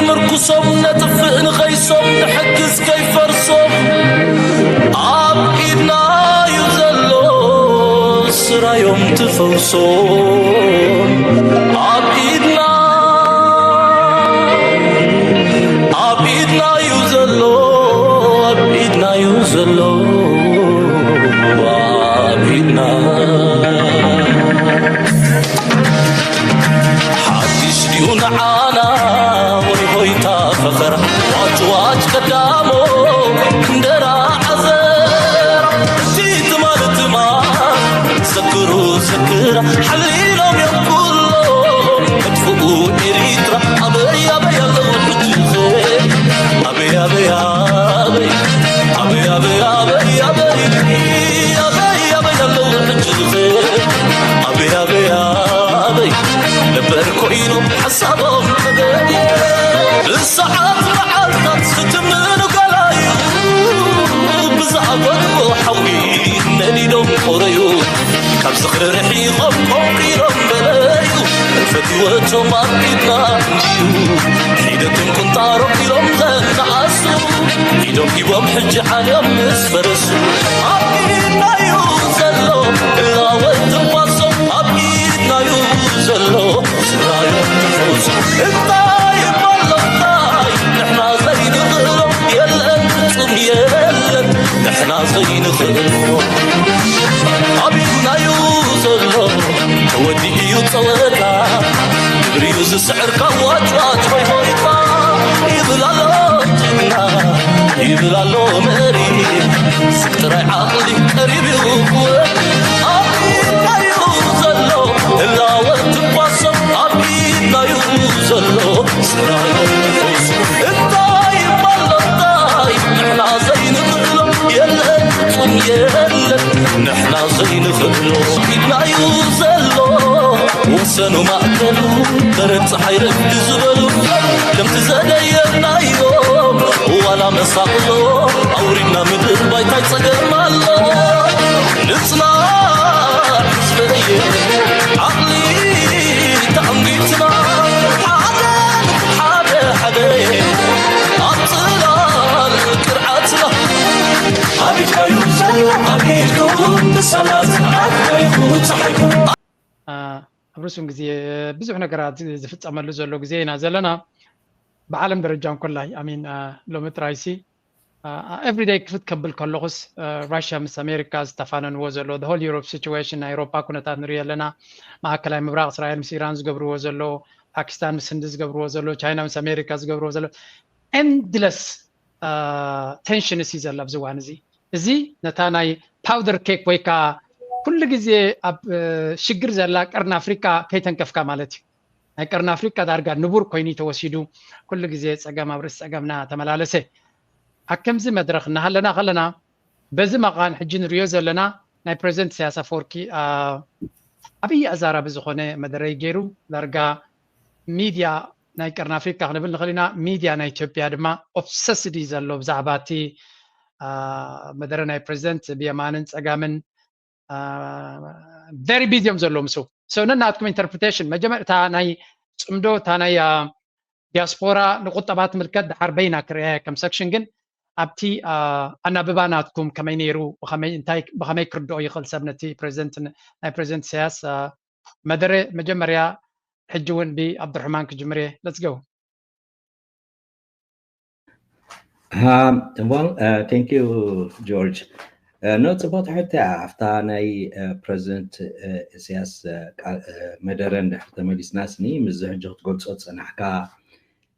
ምርኩሶም ነጥፍእ ንኸይሶም ንሕግዝ ከይፈርሶም ኣብ ኢድና እዩ ዘሎ ስራዮም ትፈውሶም ኣብ ኢድና ኣብ ኢድና እዩ ዘሎ ኣብ ኢድና እዩ ዘሎ ኣብ ኢድና ሓድሽ ድዩ ንዓና ወይ ሆይታ ፈኸራ ዋጭ ዋጭ ቀዳሞ እንደራ ዓዘራ እቲ ትማል ትማል ዘክሩ ዘክራ ሓሊሎም እዮም ኩሎም መጥፍኡ ኤሪትራ ኣበይ ኣበይ ኣለዉ ሕጂ ኣበይ ኣበይ ኣበይ ኣበይ ኣበይ ኣበይ ኣበይ ኣበይ ኣበይ ኣለዉ ሕጂ ኣበይ ኣበይ ኣበይ ነበር ኮይኖም ሓሳቦም ተገዲ ብሰዓት መዓልታት ዝትምኑ ገላዩ ብዝኣበድዎ ሓዊ ነዲዶም ቆረዩ ካብ ዝኽሪ ርሒቖም ቆንቂሎም በለዩ ፈትወቶም ኣብ ኢድና እንድዩ ሒደቶም ቁንጣሮም ኢሎም ዘነኣሱ ኢዶም ሂቦም ሕጂ ዓልዮም ምስ ፈረሱ ኣብ ኢድናዩ ዘሎ እላወ ትንፋሶም ኣብ ኢድናዩ ዘሎ ስራዮም ትፈውሱ እንታይ ይባሎ እንታይ ንሕና ዘይንኽእሎ የለን ፍጹም የለን ንሕና ዘይንኽእሎ ኣብ ኢድናዩ ዘሎ ተወዲኡ እዩ ጸወታ ግብሪዩ ዝስዕር ካብ ዋጭዋጭ ወይ ሆይታ ይብል ኣሎ ጅግና ይብል ኣሎ መሪ ስቅ ጥራይ ዓቕሊ ቀሪብ እዩ ክወድ ኣብ ኢድናዩ ዘሎ ህላወ ትንፋሶም ኣብ ኢድናዩ ዘሎ ስራዮም ትፈውሱ እንታይ ይባሎ እንታይ ንሕና ዘይንኽእሎ የለን ፍጹም የለን ንሕና ዘይንኽእሎ ኢድናዩ ዘሎ ወሰኑ ማእከሉ በረድ ፀሓይ ረፍዲ ዝበሉ ከምቲ ዘደየናዮም ዋላ መሳቕሎ ኣውሪድና ምድር ባይታይ ፀገም ኣሎ ንፅናዕ ህዝበየ ዓቕሊ ተኣንጊትና ሓደ ሓደ ሓደ ኣብ ፅላል ቅርዓትና ኣቢትካዩ ዘሎ ኣቢትኩም ብሰላት ኣቢትካዩ ፀሓይኩም ኣብ ርእሱን ግዜ ብዙሕ ነገራት ዝፍጸመሉ ዘሎ ግዜ ኢና ዘለና። ብዓለም ደረጃ እንኮላይ ኣሚን ሎሚ ጥራይሲ ኤቭሪደይ ክፍት ከብል ከለኹስ ራሽያ ምስ ኣሜሪካ ዝተፋነንዎ ዘሎ ሆል ዩሮፕ ሲቹዌሽን ናይ ኤሮፓ ኩነታት ንሪኢ ኣለና። ማእከላይ ምብራቕ እስራኤል ምስ ኢራን ዝገብርዎ ዘሎ፣ ፓኪስታን ምስ ህንዲ ዝገብርዎ ዘሎ፣ ቻይና ምስ ኣሜሪካ ዝገብርዎ ዘሎ ኤንድለስ ቴንሽንስ እዩ ዘሎ ኣብዚ እዋን እዚ። እዚ ነታ ናይ ፓውደር ኬክ ወይ ከዓ ኩሉ ግዜ ኣብ ሽግር ዘላ ቀርኒ ኣፍሪቃ ከይተንከፍካ ማለት እዩ። ናይ ቀርኒ ኣፍሪቃ ዳርጋ ንቡር ኮይኑ ተወሲዱ ኩሉ ግዜ ፀገም ኣብ ርእሲ ፀገምና ተመላለሰ። ኣብ ከምዚ መድረኽ እናሃለና ከለና በዚ መቓን ሕጂ ንሪኦ ዘለና ናይ ፕሬዚደንት ኢሳያስ ኣፈወርቂ ዓብዪ ኣዛራቢ ዝኾነ መደረይ ገይሩ ዳርጋ ሚድያ ናይ ቀርኒ ኣፍሪካ ክንብል ንኽእል ኢና። ሚድያ ናይ ኢትዮጵያ ድማ ኦብሰስድ እዩ ዘሎ ብዛዕባ እቲ መደረ ናይ ፕሬዚደንት ብየማንን ፀጋምን ቨሪ ቢዚ እዮም ዘለዉ ምስኡ። So ነናትኩም ኢንተርፕሪቴሽን መጀመርታ ናይ ፅምዶ እታ ናይ ዲያስፖራ ንቁጠባ ትምልከት ድሓር በይና ክርእያ ከም ሰክሽን ግን ኣብቲ ኣናብባ ናትኩም ከመይ ነይሩ ብኸመይ ክርድኦ ይኽእል ሰብ ነቲ ፕሬዚደንት ናይ ፕሬዚደንት ኢሳያስ መደረ መጀመርያ ሕጂ እውን ብኣብዱርሕማን ክጅምር እየ። Let's go. Um, well, uh, thank you, George. Uh, no, ጽቡቕ ትሕቲ ኣብታ ናይ ፕሬዚደንት ኢሳያስ መደረ እንድሕር ተመሊስና ስኒ ምስዚ ሕጂ ክትገልጾ ዝጸናሕካ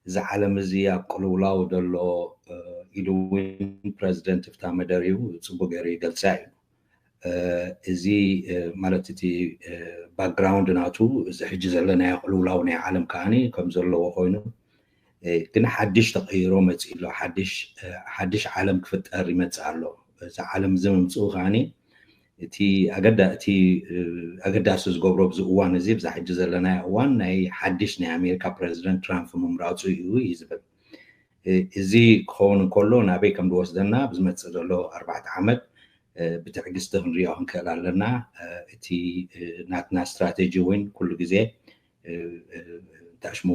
እዚ ዓለም እዚ ኣብ ቅልውላው ዘሎ ኢሉ እውን ፕሬዚደንት እፍታ መደር እዩ ጽቡቅ ገይሩ ይገልጻ እዩ። እዚ ማለት እቲ ባክግራውንድ ናቱ እዚ ሕጂ ዘለናዮ ቅልውላው ናይ ዓለም ከዓኒ ከም ዘለዎ ኮይኑ ግን ሓድሽ ተቐይሮ መፂኡ ኣሎ። ሓድሽ ዓለም ክፍጠር ይመፅእ ኣሎ። እዚ ዓለም እዚ ምምፅኡ ከዓኒ እቲ ኣገዳ እቲ ኣገዳሲ ዝገብሮ ኣብዚ እዋን እዚ ብዛ ሕጂ ዘለናዮ እዋን ናይ ሓድሽ ናይ ኣሜሪካ ፕረዚደንት ትራምፕ ምምራፁ እዩ እዩ ዝብል። እዚ ክኸውን እንከሎ ናበይ ከም ዝወስደና ብዝመፅእ ዘሎ ኣርባዕተ ዓመት ብትዕግስቲ ክንሪኦ ክንክእል ኣለና። እቲ ናትና ስትራቴጂ እውን ኩሉ ግዜ እንተ ታሽሙ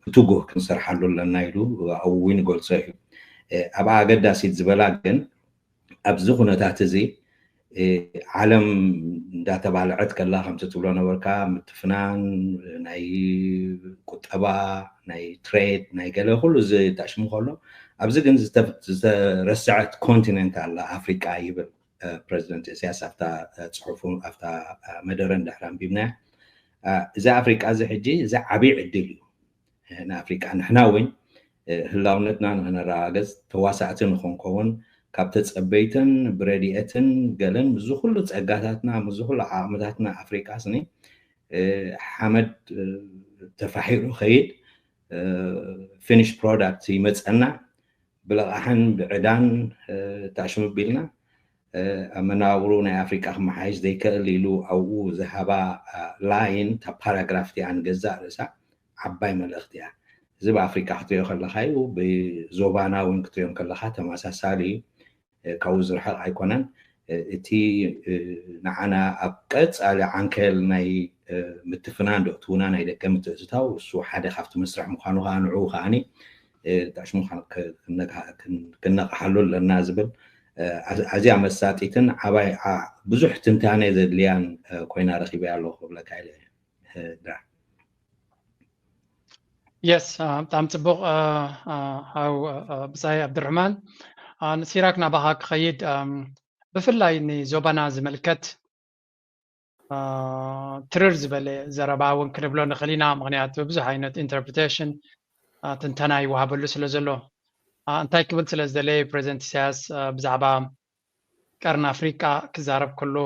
ብትጉህ ክንሰርሓሉ ኣለና ኢሉ ኣብኡ እውን ይገልጾ እዩ። ኣብ ኣገዳሲት ዝበላ ግን ኣብዚ ኩነታት እዚ ዓለም እንዳተባልዐት ከላ ከምቲ ትብሎ ነበርካ ምትፍናን ናይ ቁጠባ ናይ ትሬድ ናይ ገለ ኩሉ እዚ ታሽሙ ከሎ ኣብዚ ግን ዝተረስዐት ኮንቲነንት ኣላ ኣፍሪቃ ይብል ፕረዚደንት ኢሳያስ ኣብታ ፅሑፉ ኣብታ መደረ እንድሕር ኣንቢብናያ። እዚ ኣፍሪቃ እዚ ሕጂ እዚ ዓብዪ ዕድል እዩ ንኣፍሪቃ። ንሕና እውን ህላውነትና ንክነረጋገፅ ተዋሳእቲ ንክንከውን ካብ ተፀበይትን ብረድኤትን ገለን ምስዚ ኩሉ ፀጋታትና ምስዚ ኩሉ ዓቕምታትና ኣፍሪቃ ስኒ ሓመድ ተፋሒሩ ከይድ ፊኒሽ ፕሮዳክት ይመፀና ብለቓሕን ብዕዳን ታሽሙ ቢልና ኣብ መናብሩ ናይ ኣፍሪቃ ክመሓይሽ ዘይክእል ኢሉ ኣብኡ ዝሃባ ላይን እታ ፓራግራፍ እቲኣ ንገዛእ ርእሳ ዓባይ መልእኽቲ እያ። እዚ ብኣፍሪቃ ክትሪኦ ከለካ እዩ ብዞባና እውን ክትሪኦም ከለካ ተመሳሳሊ እዩ። ካብኡ ዝርሕቕ ኣይኮነን። እቲ ንዓና ኣብ ቀፃሊ ዓንኬል ናይ ምትፍናን ዶ እትውና ናይ ደገ ምትእትታው እሱ ሓደ ካብቲ መስርሕ ምኳኑ ከዓ ንዕኡ ከዓኒ ታሽሙ ክነቕሓሉ ኣለና ዝብል ኣዝያ መሳጢትን ዓባይ ብዙሕ ትንታነ ዘድልያን ኮይና ረኪበያ ኣለኹ ክብለካ ኢለ ድራ የስ ብጣዕሚ ፅቡቕ። ሃው ብፃይ ኣብድርሕማን ንሲራክ ናባኻ ክኸይድ ብፍላይ ንዞባና ዝምልከት ትርር ዝበለ ዘረባ እውን ክንብሎ ንኽእል ኢና። ምክንያቱ ብዙሕ ዓይነት ኢንተርፕሪቴሽን ትንተና ይወሃበሉ ስለ ዘሎ እንታይ ክብል ስለ ዝደለየ ፕሬዚደንት ኢሳያስ ብዛዕባ ቀርኒ ኣፍሪቃ ክዛረብ ከሎ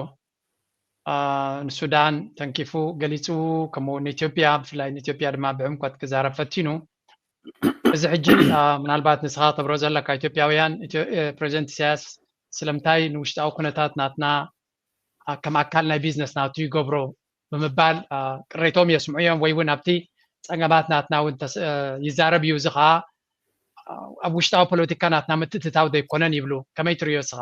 ንሱዳን ተንኪፉ ገሊፁ፣ ከምኡ ንኢትዮጵያ ብፍላይ ንኢትዮጵያ ድማ ብዕምቆት ክዛረብ ፈቲኑ። እዚ ሕጂ ምናልባት ንስኻ ተብሮ ዘለካ ኢትዮጵያውያን ፕሬዚደንት ኢሳያስ ስለምንታይ ንውሽጣዊ ኩነታት ናትና ከም ኣካል ናይ ቢዝነስ ናቱ ይገብሮ ብምባል ቅሬቶም የስምዑ እዮም ወይ እውን ኣብቲ ፀገማት ናትና እውን ይዛረብ እዩ። እዚ ከዓ ኣብ ውሽጣዊ ፖለቲካ ናትና ምትእትታው ዘይኮነን ይብሉ። ከመይ ትሪዮ እስኻ?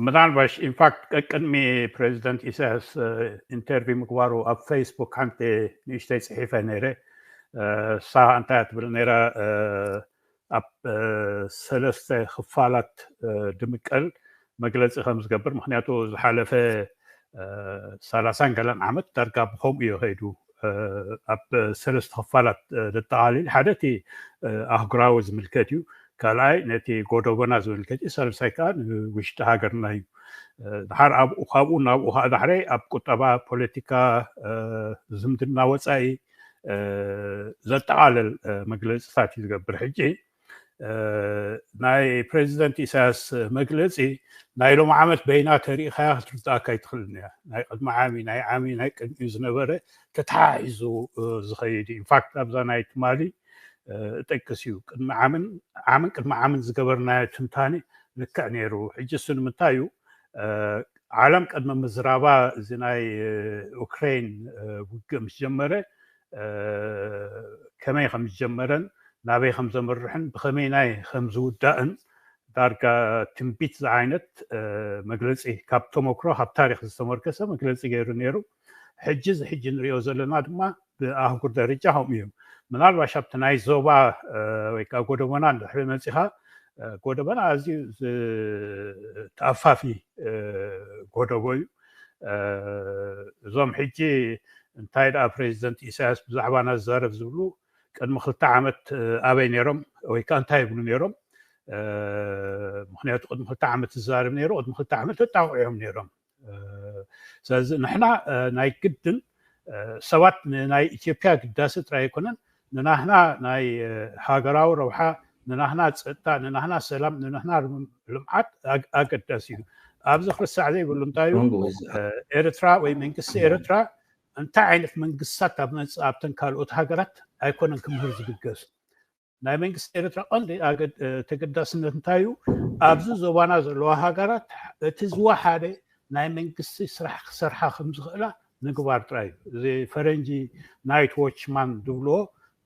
ምናልባሽ ኢንፋክት ቀቅድሚ ፕሬዚደንት ኢሳያስ ኢንተርቪው ምግባሩ ኣብ ፌስቡክ ሓንቲ ንእሽተይ ፅሒፈ ነይረ። እሳ እንታይ ትብል ነይራ? ኣብ ሰለስተ ክፋላት ድምቀል መግለፂ ከም ዝገብር፣ ምክንያቱ ዝሓለፈ ሰላሳን ገለን ዓመት ዳርጋ ብከምኡ እዩ ከይዱ። ኣብ ሰለስተ ክፋላት ዘጠቃልል ሓደ እቲ ኣህጉራዊ ዝምልከት እዩ። ካልኣይ ነቲ ጎደቦና ዝምልከት እዩ። ሳልሳይ ከዓ ንውሽጢ ሃገርና እዩ። ድሓር ኣብኡ ካብኡ ናብኡ ከዓ ዳሕረይ ኣብ ቁጠባ፣ ፖለቲካ፣ ዝምድና ወፃኢ ዘጠቃለል መግለፅታት እዩ ዝገብር። ሕጂ ናይ ፕሬዚደንት ኢሳያስ መግለፂ ናይ ሎም ዓመት በይና ተሪኢኻያ ክትርዳእካ ኣይትኽእልን እያ። ናይ ቅድሚ ዓሚ ናይ ዓሚ ናይ ቅድሚኡ ዝነበረ ተተሓሒዙ ዝኸይድ እዩ። ኢንፋክት ኣብዛ ናይ ትማሊ እጠቅስ እዩ። ቅድሚ ዓምን ዓምን ቅድሚ ዓምን ዝገበርናዮ ትንታኔ ልክዕ ነይሩ። ሕጂ እሱ ንምንታይ እዩ ዓለም ቅድሚ ምዝራባ እዚ ናይ ዩክሬን ውግእ ምስ ጀመረ ከመይ ከም ዝጀመረን ናበይ ከም ዘምርሕን ብኸመይናይ ከም ዝውዳእን ዳርጋ ትንቢት ዝዓይነት መግለፂ ካብ ተመክሮ ካብ ታሪክ ዝተመርከሰ መግለፂ ገይሩ ነይሩ። ሕጂ እዚ ሕጂ ንሪኦ ዘለና ድማ ብኣህጉር ደረጃ ከምኡ እዩ። ምናልባሽ ኣብቲ ናይ ዞባ ወይ ከዓ ጎደቦና እንድሕሪ መፂኻ ጎደቦና ኣዝዩ ተኣፋፊ ጎደቦ እዩ። እዞም ሕጂ እንታይ ደኣ ፕሬዚደንት ኢሳያስ ብዛዕባና ዝዛረብ ዝብሉ ቅድሚ ክልተ ዓመት ኣበይ ነይሮም ወይ ከዓ እንታይ ይብሉ ነይሮም? ምክንያቱ ቅድሚ ክልተ ዓመት ዝዛረብ ነይሩ ቅድሚ ክልተ ዓመት ተጣቂዖም ነይሮም። ስለዚ ንሕና ናይ ግድን ሰባት ናይ ኢትዮጵያ ግዳሲ ጥራይ ኣይኮነን ንናህና ናይ ሃገራዊ ረብሓ ንናህና ፀጥታ ንናህና ሰላም ንናህና ልምዓት ኣገዳሲ እዩ። ኣብዚ ክርሳዕ ዘይብሉ እንታይ እዩ ኤርትራ ወይ መንግስቲ ኤርትራ እንታይ ዓይነት መንግስታት ኣብ መፅእ ኣብተን ካልኦት ሃገራት ኣይኮነን ክምህር ዝግገዝ። ናይ መንግስቲ ኤርትራ ቀንዲ ተገዳስነት እንታይ እዩ? ኣብዚ ዞባና ዘለዋ ሃገራት እቲ ዝወሓደ ናይ መንግስቲ ስራሕ ክሰርሓ ከም ዝኽእላ ምግባር ጥራይ እዩ። እዚ ፈረንጂ ናይት ዎችማን ዝብልዎ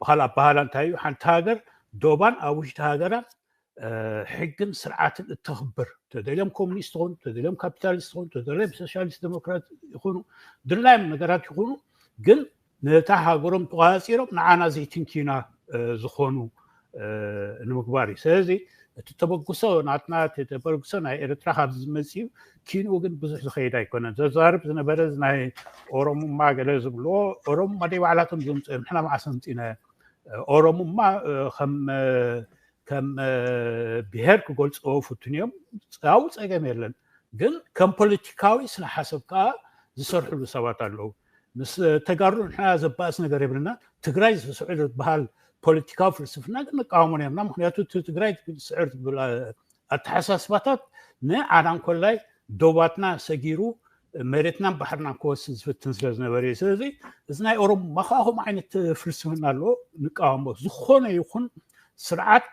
ብካል ኣባሃላ እንታይ እዩ? ሓንቲ ሃገር ዶባን ኣብ ውሽጢ ሃገራን ሕግን ስርዓትን እተኽብር ተደልዮም ኮሚኒስት ኾኑ ተደልዮም ካፒታሊስት ኾኑ ተደልዮም ሶሻሊስት ዴሞክራት ይኹኑ ድላዮም ነገራት ይኹኑ ግን ነታ ሃገሮም ተቋፂሮም ንዓና ዘይትንኪና ዝኾኑ ንምግባር እዩ። ስለዚ እቲ ተበግሶ ናትና፣ እቲ ተበግሶ ናይ ኤርትራ ካብ ዝመፅእ እዩ። ኪንኡ ግን ብዙሕ ዝኸይድ ኣይኮነን። ዘዛርብ ዝነበረ ናይ ኦሮሙማ ገለ ዝብልዎ፣ ኦሮሙማ ደይ ባዕላቶም ዘምፅኦም፣ ንሕና መዓስ ኣምፂእናዮ? ኦሮሙማ ከም ከም ብሄር ክገልፅዎ ፍቱን እዮም። ኣብኡ ፀገም የለን። ግን ከም ፖለቲካዊ ስነ ሓሳብ ከዓ ዝሰርሕሉ ሰባት ኣለዉ። ምስ ተጋሩ ንሕና ዘባእስ ነገር የብልና። ትግራይ ዝስዕር ዝበሃል ፖለቲካዊ ፍልስፍና ግን ንቃወሞ ነርና። ምክንያቱ እቲ ትግራይ ዝስዕር ዝብል ኣተሓሳስባታት ንዓና እንኮላይ ዶባትና ሰጊሩ መሬትናን ባሕርናን ክወስድ ዝፍትን ስለ ዝነበረ እዩ። ስለዚ እዚ ናይ ኦሮሞ ማኻኹም ዓይነት ፍልስፍና ኣለዎ፣ ንቃወሞ። ዝኾነ ይኹን ስርዓት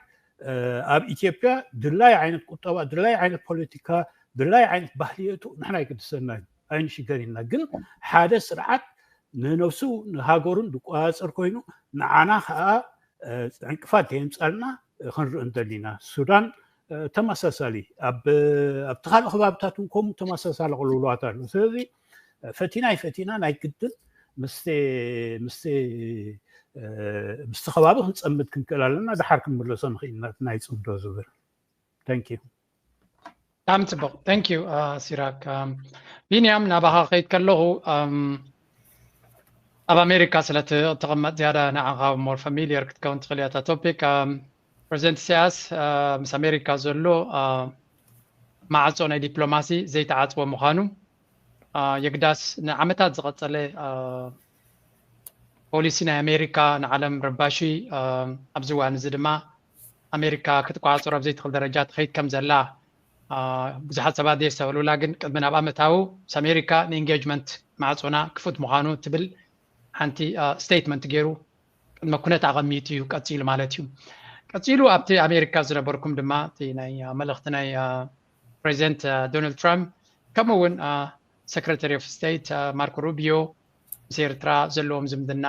ኣብ ኢትዮጵያ ድላይ ዓይነት ቁጠባ፣ ድላይ ዓይነት ፖለቲካ፣ ድላይ ዓይነት ባህሊ የእቱ፣ ንሕና ኣይገድሰና እዩ፣ ኣይንሽገር ኢና። ግን ሓደ ስርዓት ንነብሱ ንሃገሩን ዝቆፃፀር ኮይኑ ንዓና ከዓ ዕንቅፋት ከየምፃልና ክንርኢ እንደሊና። ሱዳን ተመሳሳሊ፣ ኣብቲ ካልእ ከባብታት እውን ከምኡ ተመሳሳሊ ቅልውላዋት ኣሎ። ስለዚ ፈቲና ኣይፈቲና ናይ ግድን ምስቲ ምስቲ ምስቲ ከባቢ ክንፀምድ ክንክእል ኣለና። ድሓር ክንምለሶ ንኽእል ኢና፣ ናይ ፅምዶ ዝብል። Thank you። ብጣዕሚ ፅቡቅ። Thank you ሲራክ። ቢንያም፣ ናባኻ ከይድ ከለኹ ኣብ ኣሜሪካ ስለ ትቕመጥ ዝያዳ ንዓኻ more familiar ክትከውን ትኽእል እያ እታ ቶፒክ። ፕሬዚደንት ኢሳያስ ምስ ኣሜሪካ ዘሎ ማዕፆ ናይ ዲፕሎማሲ ዘይተዓፅወ ምዃኑ፣ የግዳስ ንዓመታት ዝቐፀለ ፖሊሲ ናይ ኣሜሪካ ንዓለም ረባሺ፣ ኣብዚ እዋን እዚ ድማ ኣሜሪካ ክትቆፃፀሮ ኣብ ዘይትኽእል ደረጃ ትኸይድ ከም ዘላ ብዙሓት ሰባት ዘየስተብህሉላ፣ ግን ቅድሚ ናብኣ ምእታዉ ምስ ኣሜሪካ ንኢንጌጅመንት ማዕፆና ክፉት ምዃኑ ትብል ሓንቲ ስቴትመንት ገይሩ ቅድመ ኩነት ኣቐሚጡ እዩ ቀፂሉ ማለት እዩ። ቀፂሉ ኣብቲ ኣሜሪካ ዝነበርኩም ድማ እቲ ናይ መልእኽቲ ናይ ፕሬዚደንት ዶናልድ ትራምፕ ከምኡ እውን ሰክረታሪ ኦፍ ስቴት ማርኮ ሩቢዮ ምስ ኤርትራ ዘለዎም ዝምድና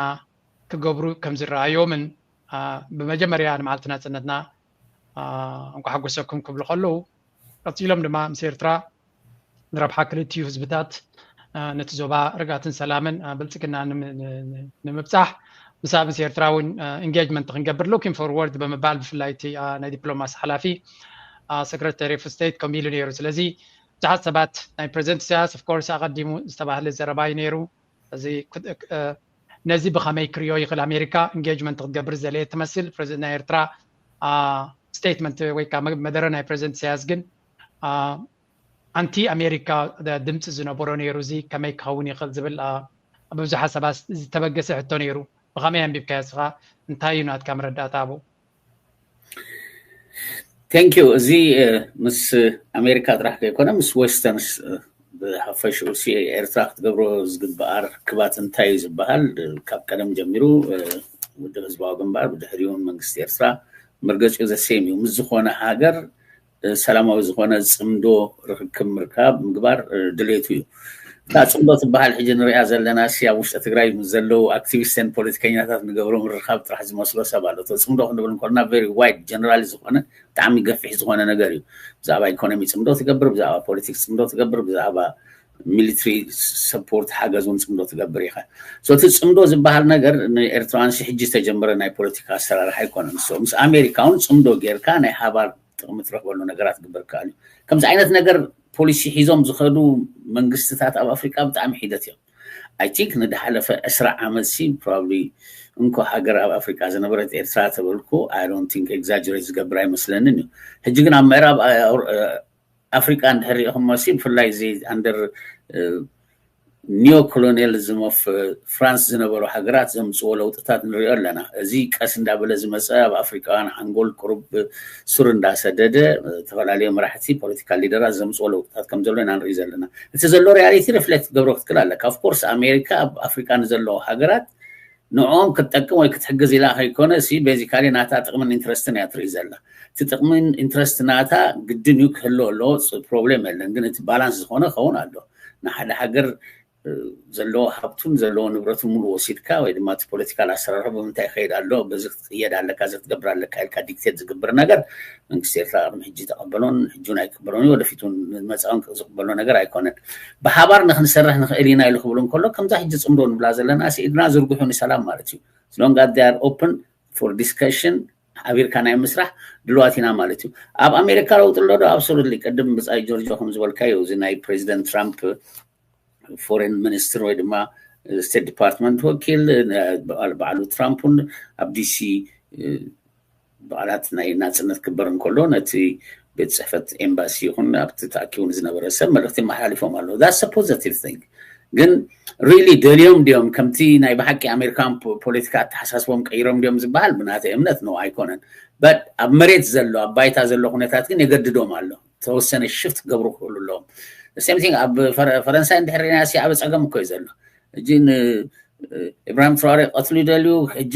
ክገብሩ ከም ዝረኣዮምን ብመጀመርያ ንመዓልቲ ናፅነትና እንኳ ሓጎሰኩም ክብሉ ከለዉ፣ ቀፂሎም ድማ ምስ ኤርትራ ንረብሓ ክልቲኡ ህዝብታት ነቲ ዞባ ርግኣትን ሰላምን ብልፅግና ንምብፃሕ ምሳ ምስ ኤርትራ እውን ኢንጌጅመንት ክንገብር looking forward ብምባል ብፍላይ እቲ ናይ ዲፕሎማሲ ሓላፊ ሰክረታሪ ኦፍ ስቴት ከምኡ ኢሉ ነይሩ። ስለዚ ብዙሓት ሰባት ናይ ፕሬዚደንት ኢሳያስ of course ኣቐዲሙ ዝተባህለ ዘረባ እዩ ነይሩ። እዚ ነዚ ብኸመይ ክሪኦ ይኽእል? ኣሜሪካ ኢንጌጅመንት ክትገብር ዝደለየት ትመስል። ፕሬዚደንት ናይ ኤርትራ ስቴትመንት ወይ ከዓ መደረ ናይ ፕሬዚደንት ኢሳያስ ግን ኣንቲ ኣሜሪካ ድምፂ ዝነበሮ ነይሩ። እዚ ከመይ ክኸውን ይኽእል ዝብል ብብዙሓት ሰባት ዝተበገሰ ሕቶ ነይሩ። ብኸመይ ኣንቢብካዮ እስኻ? እንታይ እዩ ናትካ መረዳእታ ኣብኡ? Thank you። እዚ ምስ ኣሜሪካ ጥራሕ ከይኮነ ምስ ዌስተርንስ ብሓፈሽኡ ሲ ኤርትራ ክትገብሮ ዝግበኣ ርክባት እንታይ እዩ ዝበሃል ካብ ቀደም ጀሚሩ ውድብ ህዝባዊ ግንባር ብድሕሪኡ መንግስቲ ኤርትራ መርገፂኡ ዘሰይም እዩ። ምስ ዝኾነ ሃገር ሰላማዊ ዝኾነ ፅምዶ ርክክብ ምርካብ ምግባር ድሌቱ እዩ። እታ ፅምዶ ትበሃል ሕጂ ንሪኣ ዘለና ሲ ኣብ ውሽጢ ትግራይ ምስ ዘለዉ ኣክቲቪስትን ፖለቲከኛታት ንገብሮ ምርኻብ ጥራሕ ዝመስሎ ሰብ ኣሎ። እቶ ፅምዶ ክንብል እንኮልና very wide general ዝኾነ ብጣዕሚ ገፊሕ ዝኾነ ነገር እዩ። ብዛዕባ ኢኮኖሚ ፅምዶ ትገብር፣ ብዛዕባ ፖለቲክስ ፅምዶ ትገብር፣ ብዛዕባ ሚሊትሪ ሰፖርት ሓገዝ እውን ፅምዶ ትገብር ኢኻ። So እቲ ፅምዶ ዝበሃል ነገር ንኤርትራውያን ሕጂ ዝተጀመረ ናይ ፖለቲካ ኣሰራርሓ ኣይኮነን። So ምስ ኣሜሪካ እውን ፅምዶ ጌርካ ናይ ሓባር ጥቕሚ ትረኽበሉ ነገራት ክግበር ይከኣል እዩ። ከምዚ ዓይነት ነገር ፖሊሲ ሒዞም ዝኸዱ መንግስትታት ኣብ ኣፍሪቃ ብጣዕሚ ሒደት እዮም። I think ንድሓለፈ ዕስራ ዓመት ሲ probably እንኮ ሃገር ኣብ ኣፍሪቃ ዝነበረት ኤርትራ ተበልኩ I don't think exaggerate ዝገብር ኣይመስለንን እዩ። ሕጂ ግን ኣብ ምዕራብ ኣፍሪቃ እንድሕር ሪኢኹሞ ሲ ብፍላይ እዚ under neo colonialism of France ዝነበሩ ሃገራት ዘምፅዎ ለውጥታት ንሪኦ ኣለና። እዚ ቀስ እንዳበለ ዝመፀ ኣብ ኣፍሪቃውያን ሓንጎል ቁሩብ ሱር እንዳሰደደ ዝተፈላለዩ መራሕቲ ፖለቲካል ሊደራት ዘምፅዎ ለውጥታት ከም ዘሎ ኢና ንርኢ ዘለና። እቲ ዘሎ ሪያሊቲ ሪፍሌክት ገብሮ ክትክእል ኣለካ። Of course ኣሜሪካ ኣብ ኣፍሪቃ ንዘለዎ ሃገራት ንዕኦም ክትጠቅም ወይ ክትሕግዝ ኢላ ከይኮነ ሲ basically ናታ ጥቕምን ኢንትረስትን እያ ትርኢ ዘላ። እቲ ጥቕምን ኢንትረስት ናታ ግድን እዩ ክህልዎ ኣለዎ፣ ፕሮብሌም የለን። ግን እቲ ባላንስ ዝኾነ ክኸውን ኣሎ። ንሓደ ሃገር ዘለዎ ሃብቱን ዘለዎ ንብረቱን ሙሉ ወሲድካ ወይ ድማ እቲ ፖለቲካል ኣሰራርሑ ብምንታይ ይኸይድ ኣሎ፣ በዚ ክትቅየድ ኣለካ፣ እዚ ክትገብር ኣለካ ኢልካ ዲክቴት ዝግብር ነገር መንግስቲ ኤርትራ ቅድሚ ሕጂ ተቐበሎን ሕጂ እውን ኣይቅበሎን እዩ፣ ወደፊት እውን ንመጻውን ዝቕበሎ ነገር ኣይኮነን። ብሓባር ንክንሰርሕ ንኽእል ኢና ኢሉ ክብል እንከሎ ከምዛ ሕጂ ጽምዶ ንብላ ዘለና ኢድና ዝርግሑ ንሰላም ማለት እዩ። As long as they are open for discussion ሓቢርካ ናይ ምስራሕ ድልዋት ኢና ማለት እዩ። ኣብ ኣሜሪካ ለውጢ ኣሎ ዶ? ኣብሶሉትሊ ቅድም ብጻይ ጆርጆ ከም ዝበልካዮ እዚ ናይ ፕሬዚደንት ትራምፕ ፎሬን ሚኒስትር ወይ ድማ ስቴት ዲፓርትመንት ወኪል ባዕሉ ትራምፕ እውን ኣብ ዲሲ በዓላት ናይ ናፅነት ክበር እንከሎ ነቲ ቤት ፅሕፈት ኤምባሲ ይኹን ኣብቲ ተኣኪቡ ዝነበረ ሰብ መልእክቲ መሓላሊፎም ኣለዉ። That's a positive thing። ግን ሪሊ ደልዮም ድዮም ከምቲ ናይ ብሓቂ ኣሜሪካን ፖለቲካ ኣተሓሳስቦም ቀይሮም ድዮም ዝበሃል ብናተይ እምነት ነው ኣይኮነን። በት ኣብ መሬት ዘሎ ኣብ ባይታ ዘሎ ኩነታት ግን የገድዶም ኣሎ። ተወሰነ ሽፍት ክገብሩ ክኽእሉ ኣለዎም። ሴም ቲንግ ኣብ ፈረንሳይ እንድሕር ሪና ሲ ዓበ ፀገም እኮ እዩ ዘሎ። እጂ ኢብራሂም ትራሪ ቀትሉ ይደልዩ። ሕጂ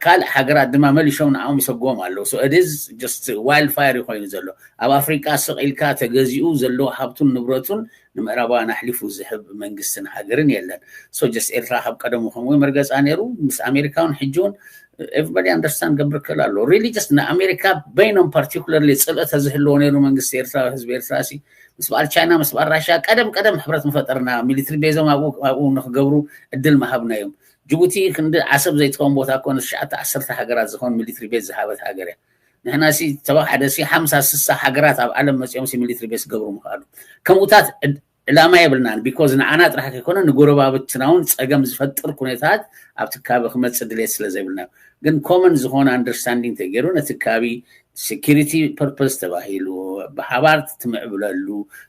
ካልእ ሃገራት ድማ መሊሾም ንዓኦም ይሰግዎም ኣለዉ። So it is just wildfire ኮይኑ ዘሎ። ኣብ ኣፍሪቃ ስቕ ኢልካ ተገዚኡ ዘሎ ሃብቱን ንብረቱን ንምዕራባውያን ኣሕሊፉ ዝህብ መንግስትን ሃገርን የለን። So just ኤርትራ ካብ ቀደሙ ከምኡ መርገፃ ነይሩ። ምስ ኣሜሪካ እውን ሕጂ እውን everybody understand ገብር ክእል ኣሎ። Really just ንኣሜሪካ በይኖም ፓርቲኩለርሊ ፅልእተ ዝህልዎ ነይሩ መንግስቲ ኤርትራ ህዝቢ ኤርትራ ሲ ምስ በዓል ቻይና ምስ በዓል ራሽያ ቀደም ቀደም ሕብረት ምፈጠርና ሚሊትሪ ቤዞም ኣብኡ ንክገብሩ እድል ምሃብናዮም። ጅቡቲ ክንዲ ዓሰብ ዘይትኸውን ቦታ ኮነ ትሽዓተ ዓሰርተ ሃገራት ዝኸውን ሚሊትሪ ቤዝ ዝሃበት ሃገር እያ። ንሕና ሲ ተባሓደ ሲ ሓምሳ ስሳ ሃገራት ኣብ ዓለም መፂኦም ሲ ሚሊትሪ ቤዝ ክገብሩ ምኽኣሉ። ከምኡታት ዕላማ የብልናን። ቢኮዝ ንዓና ጥራሕ ከይኮነ ንጎረባብትና እውን ፀገም ዝፈጥር ኩነታት ኣብቲ ከባቢ ክመፅእ ድሌት ስለ ዘይብልና ግን ኮመን ዝኾነ ኣንደርስታንዲንግ ተገይሩ ነቲ ከባቢ ሴኪሪቲ ፐርፐስ ተባሂሉ ብሓባር ትምዕብለሉ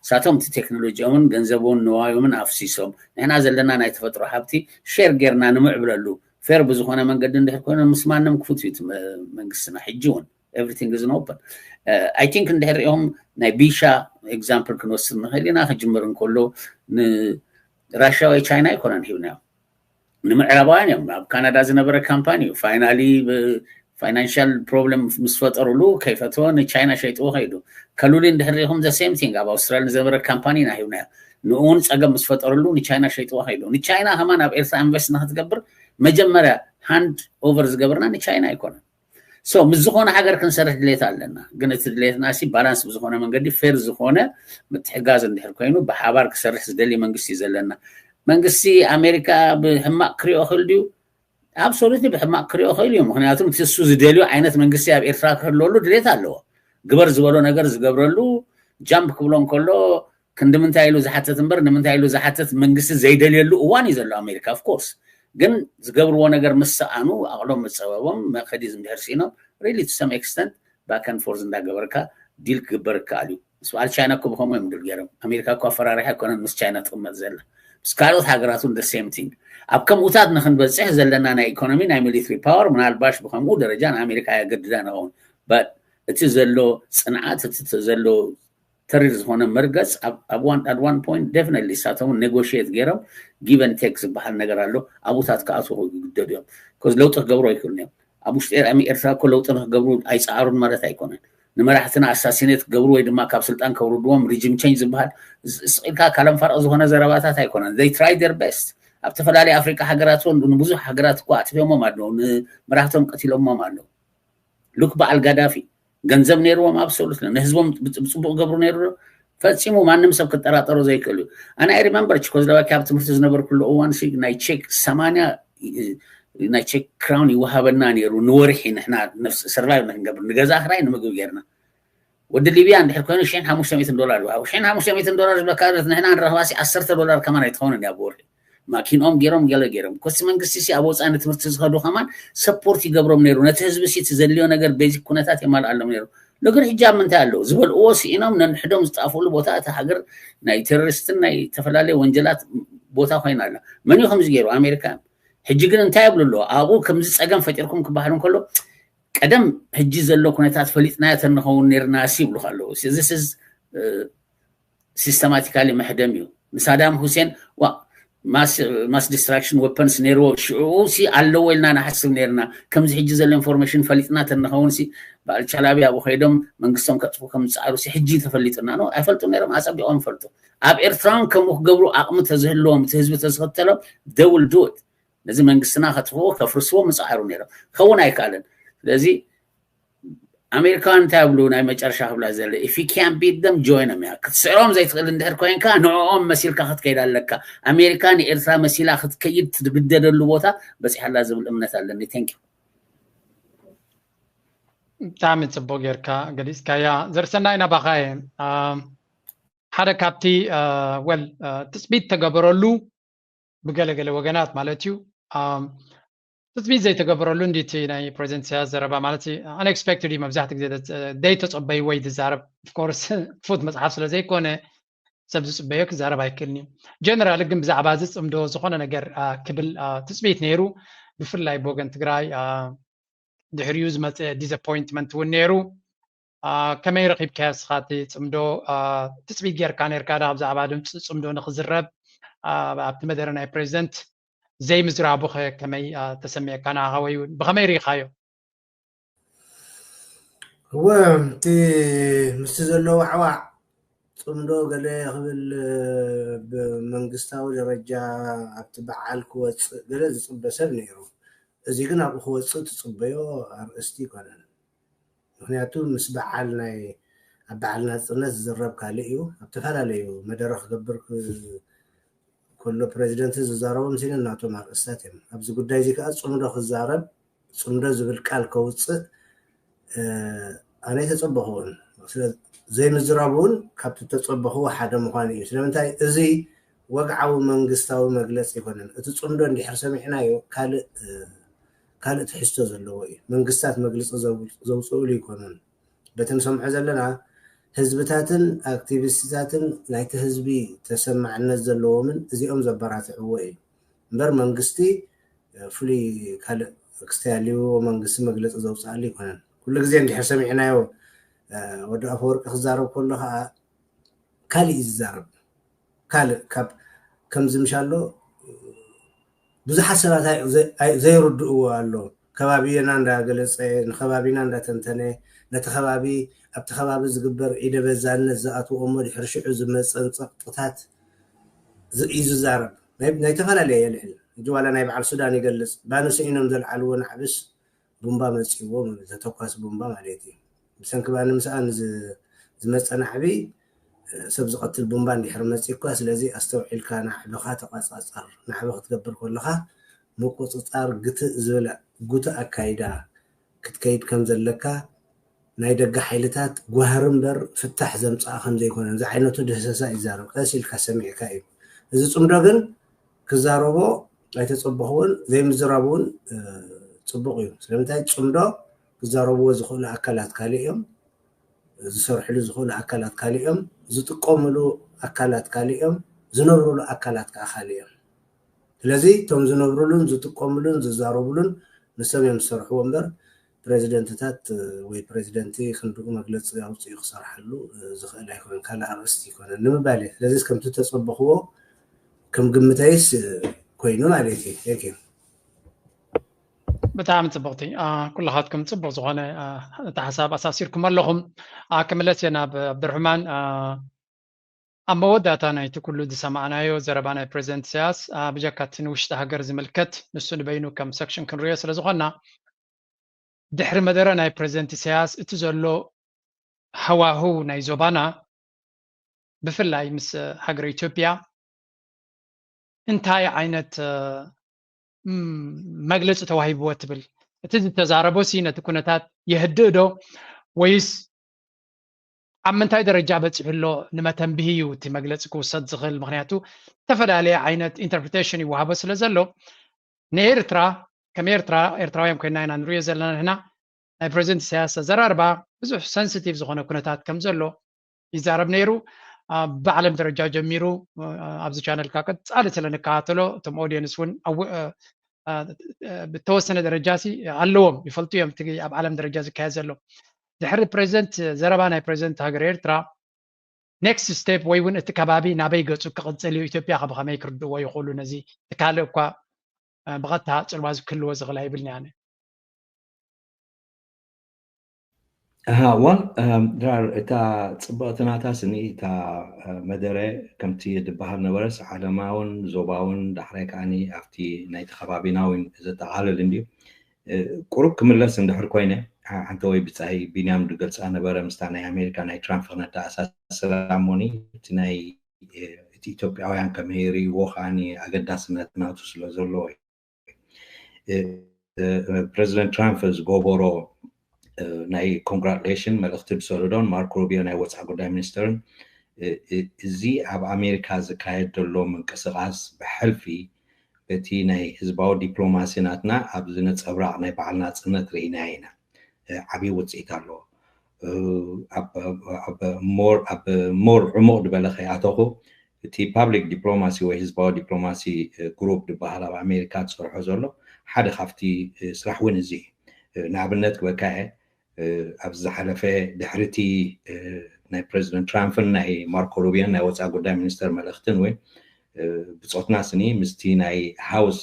ሳቶም እቲ ቴክኖሎጂኦምን ገንዘቦምን ንዋዮምን ኣፍሲሶም ንሕና ዘለና ናይ ተፈጥሮ ሃብቲ ሼር ጌርና ንምዕብለሉ ፌር ብዝኾነ መንገዲ እንድሕር ኮይኖም ምስ ማንም ክፉት እዩ መንግስትና ሕጂ እውን everything is open። I think እንድሕር ሪኦም ናይ ቢሻ ኤግዛምፕል ክንወስድ ንኽእል ኢና። ክጅምር እንከሎ ንራሽያ ወይ ቻይና ኣይኮነን ሂብናዮም ንምዕራባውያን እዮም። ኣብ ካናዳ ዝነበረ ካምፓኒ እዩ። ፋይናሊ ፋይናንሻል ፕሮብለም ምስ ፈጠሩሉ ከይፈተወ ንቻይና ሸይጥዎ ከይዱ። ከሉሊ እንድሕር ሪኢኹም the same thing ኣብ ኣውስትራሊ ዝነበረ ካምፓኒ ኢና ሂብናዮ። ንኡ እውን ፀገም ምስ ፈጠሩሉ ንቻይና ሸይጥዎ ከይዱ። ንቻይና ከማን ኣብ ኤርትራ ኢንቨስት ንክትገብር መጀመርያ ሃንድ ኦቨር ዝገበርና ንቻይና ኣይኮነን። So ምስ ዝኾነ ሃገር ክንሰርሕ ድሌት ኣለና። ግን እቲ ድሌትና ሲ ባላንስ ብዝኾነ መንገዲ ፌር ዝኾነ ምትሕጋዝ እንድሕር ኮይኑ ብሓባር ክሰርሕ ዝደሊ መንግስቲ እዩ ዘለና። መንግስቲ ኣሜሪካ ብሕማቅ ክሪኦ ክእል ድዩ? ኣብሶሉትሊ ብሕማቅ ክሪኦ ክእል እዩ። ምክንያቱ እቲ እሱ ዝደልዮ ዓይነት መንግስቲ ኣብ ኤርትራ ክህልወሉ ድሌት ኣለዎ። ግበር ዝበሎ ነገር ዝገብረሉ ጃምፕ ክብሎ እንከሎ ክንዲ ምንታይ ኢሉ ዝሓተት እምበር ንምንታይ ኢሉ ዝሓተት መንግስቲ ዘይደልየሉ እዋን እዩ ዘሎ ኣሜሪካ። Of course ግን ዝገብርዎ ነገር ምስ ሰኣኑ ኣቕሎም መፀበቦም መኸዲ እንድሕር ስኢኖም really to some extent back and forth እንዳገበርካ ዲል ክግበር ይከኣል እዩ። ምስ በዓል ቻይና እኮ ብከምኡ እዮም ድል ገይሮም። ኣሜሪካ እኮ ኣፈራሪሓ ኣይኮነን ምስ ቻይና ትቕመጥ ዘላ ምስ ካልኦት ሃገራት እውን the same thing። ኣብ ከምኡታት ንክንበፅሕ ዘለና ናይ ኢኮኖሚ ናይ ሚሊትሪ ፓወር ምናልባሽ ብከምኡ ደረጃ ንኣሜሪካ የገድዳ ንኸውን። But እቲ ዘሎ ፅንዓት እቲ ዘሎ ተሪር ዝኾነ መርገፅ ኣብ one at one point definitely እሳቶም ኔጎሽት ገይሮም give and take ዝበሃል ነገር ኣሎ። ኣብኡታት ክኣትዉ ይግደዱ እዮም። Because ለውጢ ክገብሩ ኣይክእሉን እዮም። ኣብ ውሽጢ ኤርትራ እኮ ለውጢ ንክገብሩ ኣይፀዓሩን ማለት ኣይኮነን። ንመራሕትና ኣሳሲኔት ክገብሩ ወይ ድማ ካብ ስልጣን ከውርድዎም ሪጂም ቸንጅ ዝበሃል ስቕ ኢልካ ካለምፋርቕ ዝኾነ ዘረባታት ኣይኮነን። They try their best ኣብ ዝተፈላለዩ ኣፍሪቃ ሃገራት እውን ንብዙሕ ሃገራት እኮ ኣጥፊኦሞም ኣለዉ። ንመራሕቶም ቀቲሎሞም ኣለዉ። ሉክ በዓል ጋዳፊ ገንዘብ ነይርዎም ኣብሶሉት ንህዝቦም ብፅቡቅ ገብሩ ነይሩ ፈፂሙ ማንም ሰብ ክጠራጠሮ ዘይክእል እዩ። ኣነ I remember ቸኮስሎቫኪያ ኣብ ትምህርቲ ዝነበርኩሉ እዋን ናይ ቼክ ሰማንያ ናይ ቼክ ክራውን ይወሃበና ነይሩ ንወርሒ ንሕና ሰርቫይቭ ንክንገብር ንገዛ ክራይ ንምግቢ ጌርና። ወዲ ሊብያ እንድሕር ኮይኑ ሽሕን ሓሙሽተ ሚእትን ዶላር ይወሃቡ። ሽሕን ሓሙሽተ ሚእትን ዶላር ዝብለካ ንሕና ንረኽባ ሲ ዓሰርተ ዶላር ከማን ኣይትኸውን እያ ብወርሒ። ማኪንኦም ገይሮም ገለ ገይሮም ኮሲ መንግስቲ ሲ ኣብ ወፃኢ ንትምህርቲ ዝኸዱ ከማን ሰፖርት ይገብሮም ነይሩ። ነቲ ህዝቢ ሲ እቲ ዘድልዮ ነገር ቤዚክ ኩነታት የማልኣሎም ነይሩ። ነገር ሕጂ ኣብ ምንታይ ኣለዉ ዝበልእዎ ስኢኖም ነንሕዶም ዝጣፍእሉ ቦታ እቲ ሃገር ናይ ቴሮሪስትን ናይ ዝተፈላለዩ ወንጀላት ቦታ ኮይና ኣላ። መን እዩ ከምዚ ገይሩ? ኣሜሪካ እዮም። ሕጂ ግን እንታይ ይብሉ ኣለዎ? ኣብኡ ከምዚ ፀገም ፈጢርኩም ክበሃል እንከሎ ቀደም ሕጂ ዘሎ ኩነታት ፈሊጥናዮ ተንኸውን ነርና ሲ ይብሉ ኣለዉ። ሲስተማቲካሊ መሕደም እዩ። ንሳዳም ሁሴን ዋ mass destruction weapons ነይርዎ። ሽዑ ሲ ኣለዎ ኢልና ንሓስብ ነርና። ከምዚ ሕጂ ዘሎ ኢንፎርሜሽን ፈሊጥና ተንኸውን ሲ በዓል ቻላቢ ኣብኡ ከይዶም መንግስቶም ከጥፉ ከም ዝፀዓሩ ሲ ሕጂ ተፈሊጡና ነው። ኣይፈልጡ ነይሮም፣ ኣፀቢቖም ይፈልጡ። ኣብ ኤርትራውን ከምኡ ክገብሩ ኣቕሚ ተዝህልዎም፣ እቲ ህዝቢ ተዝኽተሎም፣ they will do it። ነዚ መንግስትና ከጥፍዎ ከፍርስዎ ምፅዓሩ ነይሮም። ክኸውን ኣይከኣልን። ስለዚ ኣሜሪካን እንታይ ብሉ ናይ መጨረሻ ክብላ ዘለ if you can't beat them join them እያ። ክትስዕሮም ዘይትኽእል እንድሕር ኮይንካ ንዕኦም መሲልካ ክትከይድ ኣለካ። ኣሜሪካ ንኤርትራ መሲላ ክትከይድ ትግደደሉ ቦታ በፂሓላ ዝብል እምነት ኣለኒ። Thank you። ብጣዕሚ ፅቡቅ ጌርካ ገሊፅካያ። ዘርሰናይ ናባኻ እየ። ሓደ ካብቲ ወል ትፅቢት ተገበረሉ ብገለገለ ወገናት ማለት እዩ ትፅቢት ዘይተገበረሉ እንዲቲ ናይ ፕሬዚደንት ኢሳያስ ዘረባ ማለት unexpected እዩ። መብዛሕትኡ ግዜ ዘይተፀበይዎ እዩ ዝዛረብ። Of course ክፉት መፅሓፍ ስለ ዘይኮነ ሰብ ዝፅበዮ ክዛረብ ኣይክእልን እዩ። ጀነራል ግን ብዛዕባ እዚ ፅምዶ ዝኾነ ነገር ክብል ትፅቢት ነይሩ። ብፍላይ ብወገን ትግራይ ድሕሪኡ ዝመፀ disappointment እውን ነይሩ። ከመይ ረኺብካዮ ንስኻ እቲ ፅምዶ? ትፅቢት ጌርካ ነርካ ዶ ብዛዕባ ድምፂ ፅምዶ ንክዝረብ ኣብቲ መደረ ናይ ፕሬዚደንት ዘይምዝራቡ ከ ከመይ ተሰሚዕካ ንዓኻ ወይ እውን ብኸመይ ርኢኻዮ? እወ እቲ ምስቲ ዘሎ ዋዕዋዕ ፅምዶ ገለ ክብል ብመንግስታዊ ደረጃ ኣብቲ በዓል ክወፅእ ገለ ዝፅበ ሰብ ነይሩ። እዚ ግን ኣብኡ ክወፅእ ትፅበዮ ኣርእስቲ ይኮነን። ምክንያቱ ምስ በዓል ናይ ኣብ በዓል ናፅነት ዝዝረብ ካልእ እዩ። ኣብ ተፈላለዩ መደረ ክገብር ከሎ ፕሬዚደንት ዝዛረቦም ሲነ ናቶም ኣርእስታት እዮም። ኣብዚ ጉዳይ እዚ ከዓ ፅምዶ ክዛረብ ፅምዶ ዝብል ቃል ከውፅእ ኣነ ተፀበኽዎን ዘይምዝራብ እውን ካብቲ ተፀበኽዎ ሓደ ምኳኑ እዩ። ስለምንታይ እዚ ወግዓዊ መንግስታዊ መግለፂ ይኮነን። እቲ ፅምዶ እንድሕር ሰሚዕናዮ ካልእ ካልእ ትሕዝቶ ዘለዎ እዩ። መንግስታት መግለፂ ዘውፅእሉ ይኮኑን። በቲ ንሰምዖ ዘለና ህዝብታትን ኣክቲቪስትታትን ናይቲ ህዝቢ ተሰማዕነት ዘለዎምን እዚኦም ዘበራትዕዎ እዩ እምበር መንግስቲ ፍሉይ ካልእ ክስተይ ኣልዎ መንግስቲ መግለፂ ዘውፅኣሉ ይኮነን። ኩሉ ግዜ እንድሕር ሰሚዕናዮ ወዲ ኣፈወርቂ ክዛረብ ከሎ ከዓ ካልእ እዩ ዝዛረብ። ካልእ ካብ ከምዚ ምሻሎ ብዙሓት ሰባት ዘይርድእዎ ኣሎ። ከባቢና እንዳገለፀ ንከባቢና እንዳተንተነ ነቲ ከባቢ ኣብቲ ከባቢ ዝግበር ኢደ በዛነት ዝኣትዎ እሞ ድሕሪ ሽዑ ዝመፀን ፀቕጥታት እዩ ዝዛረብ። ናይ ተፈላለየ የልዕል። ሕጂ ዋላ ናይ በዓል ሱዳን ይገልፅ። ባኑ ስኢኖም ዘልዓልዎ ናዕብስ ቡምባ መፂዎ ተተኳሲ ቡምባ ማለት እዩ። ብሰንኪ ባኒ ምስኣን ዝመፀ ናዕቢ ሰብ ዝቐትል ቡምባ እንድሕር መፂ እኳ ስለዚ ኣስተውዒልካ ናዕብኻ ተቋፃፀር። ናዕቢ ክትገብር ከለኻ ምቁፅፃር ግትእ ዝበለ ጉትእ ኣካይዳ ክትከይድ ከም ዘለካ ናይ ደገ ሓይልታት ጓህሪ እምበር ፍታሕ ዘምፅኣ ከም ዘይኮነ እዚ ዓይነቱ ድህሰሳ ይዛረብ። ቀስ ኢልካ ሰሚዕካ እዩ። እዚ ፅምዶ ግን ክዛረቦ ኣይተፀበኽዎን። ዘይምዝራብ እውን ፅቡቕ እዩ። ስለምንታይ ፅምዶ ክዛረብዎ ዝኽእሉ ኣካላት ካልእ እዮም፣ ዝሰርሕሉ ዝኽእሉ ኣካላት ካልእ እዮም፣ ዝጥቀምሉ ኣካላት ካልእ እዮም፣ ዝነብርሉ ኣካላት ከዓ ካልእ እዮም። ስለዚ እቶም ዝነብርሉን ዝጥቀምሉን ዝዛረብሉን ንሶም እዮም ዝሰርሕዎ እምበር ፕሬዚደንትታት ወይ ፕሬዚደንቲ ክንድኡ መግለፂ ኣውፅኡ ክሰርሓሉ ዝኽእል ኣይኮነን፣ ካልእ ኣርእስቲ ይኮነን ንምባል እየ። ስለዚ ከምቲ ተፀበኽዎ ከም ግምተይስ ኮይኑ ማለት እዩ። Thank you። ብጣዕሚ ፅቡቕቲ ኩላኻትኩም ፅቡቕ ዝኾነ እቲ ሓሳብ ኣሳሲርኩም ኣለኹም። ክምለስ እየ ናብ ኣብድርሕማን። ኣብ መወዳእታ ናይቲ ኩሉ ዝሰማዕናዮ ዘረባ ናይ ፕሬዚደንት ኢሳያስ ብጀካ እቲ ንውሽጢ ሃገር ዝምልከት ንሱ ንበይኑ ከም ሰክሽን ክንሪኦ ስለ ዝኾንና ድሕሪ መደረ ናይ ፕሬዚደንት ኢሳያስ እቲ ዘሎ ሃዋህው ናይ ዞባና ብፍላይ ምስ ሃገረ ኢትዮጵያ እንታይ ዓይነት መግለፂ ተዋሂብዎ ትብል? እቲ ዝተዛረቦ ሲ ነቲ ኩነታት የህድእ ዶ ወይስ ኣብ ምንታይ ደረጃ በፂሑ ኣሎ ንመተንብሂ እዩ እቲ መግለፂ ክውሰድ ዝኽእል? ምክንያቱ ዝተፈላለየ ዓይነት ኢንተርፕሪቴሽን ይወሃቦ ስለ ዘሎ ንኤርትራ ከም ኤርትራ ኤርትራውያን ኮይና ኢና ንሪኦ ዘለና ንሕና ናይ ፕሬዚደንት ኢሳያስ ኣዘራርባ ብዙሕ ሰንስቲቭ ዝኾነ ኩነታት ከም ዘሎ ይዛረብ ነይሩ። ብዓለም ደረጃ ጀሚሩ ኣብዚ ቻነል ካ ቀፃሊ ስለ ንከታተሎ እቶም ኦዲየንስ እውን ብተወሰነ ደረጃ ሲ ኣለዎም ይፈልጡ እዮም እቲ ኣብ ዓለም ደረጃ ዝካየድ ዘሎ። ድሕሪ ፕሬዚደንት ዘረባ ናይ ፕሬዚደንት ሃገር ኤርትራ next step ወይ እውን እቲ ከባቢ ናበይ ገጹ ክቕጽል እዩ፣ ኢትዮጵያ ከ ብኸመይ ክርድእዎ ይኽእሉ? ነዚ እቲ ካልእ እኳ ብቐጥታ ጽልዋ ክህልዎ ዝኽእል ኣይብልን ኣነ። ኣሃ ዋል ድራር እታ ጽብቕቲ ናታ ስኒ እታ መደረ ከምቲ ዝበሃል ነበረስ ዓለማውን ዞባውን ዳሕራይ ከዓኒ ኣብቲ ናይቲ ከባቢናውን ዘጠቓልል እንድዩ። ቁሩብ ክምለስ እንድሕር ኮይነ ሓንቲ ወይ ብጻይ ቢንያም ዝገልጻ ነበረ ምስታ ናይ ኣሜሪካ ናይ ትራምፕ ክነተኣሳስራ እሞኒ እቲ ናይ እቲ ኢትዮጵያውያን ከመይ ይርእይዎ ከዓኒ ኣገዳስነት ናቱ ስለ ዘለዎ እዩ። ፕረዚደንት ትራምፕ ዝገበሮ ናይ ኮንግራቱሌሽን መልእኽቲ ዝሰደዶን ማርኮ ሩቢዮ ናይ ወፃኢ ጉዳይ ሚኒስትርን እዚ ኣብ ኣሜሪካ ዝካየድ ዘሎ ምንቅስቃስ ብሕልፊ በቲ ናይ ህዝባዊ ዲፕሎማሲ ናትና ኣብዚ ነፀብራቕ ናይ በዓል ናፅነት ርኢናዮ ኢና። ዓብዪ ውፅኢት ኣለዎ። ኣብ ሞር ዕሙቕ ዝበለ ከይኣተኹ እቲ ፓብሊክ ዲፕሎማሲ ወይ ህዝባዊ ዲፕሎማሲ ግሩፕ ዝበሃል ኣብ ኣሜሪካ ዝሰርሖ ዘሎ ሓደ ካብቲ ስራሕ እውን እዚ እዩ። ንኣብነት ክበካ እየ ኣብዚ ዝሓለፈ ድሕሪቲ ናይ ፕረዚደንት ትራምፕን ናይ ማርኮ ሩቢዮን ናይ ወፃኢ ጉዳይ ሚኒስተር መልእኽትን እውን ብፆትና ስኒ ምስቲ ናይ ሃውስ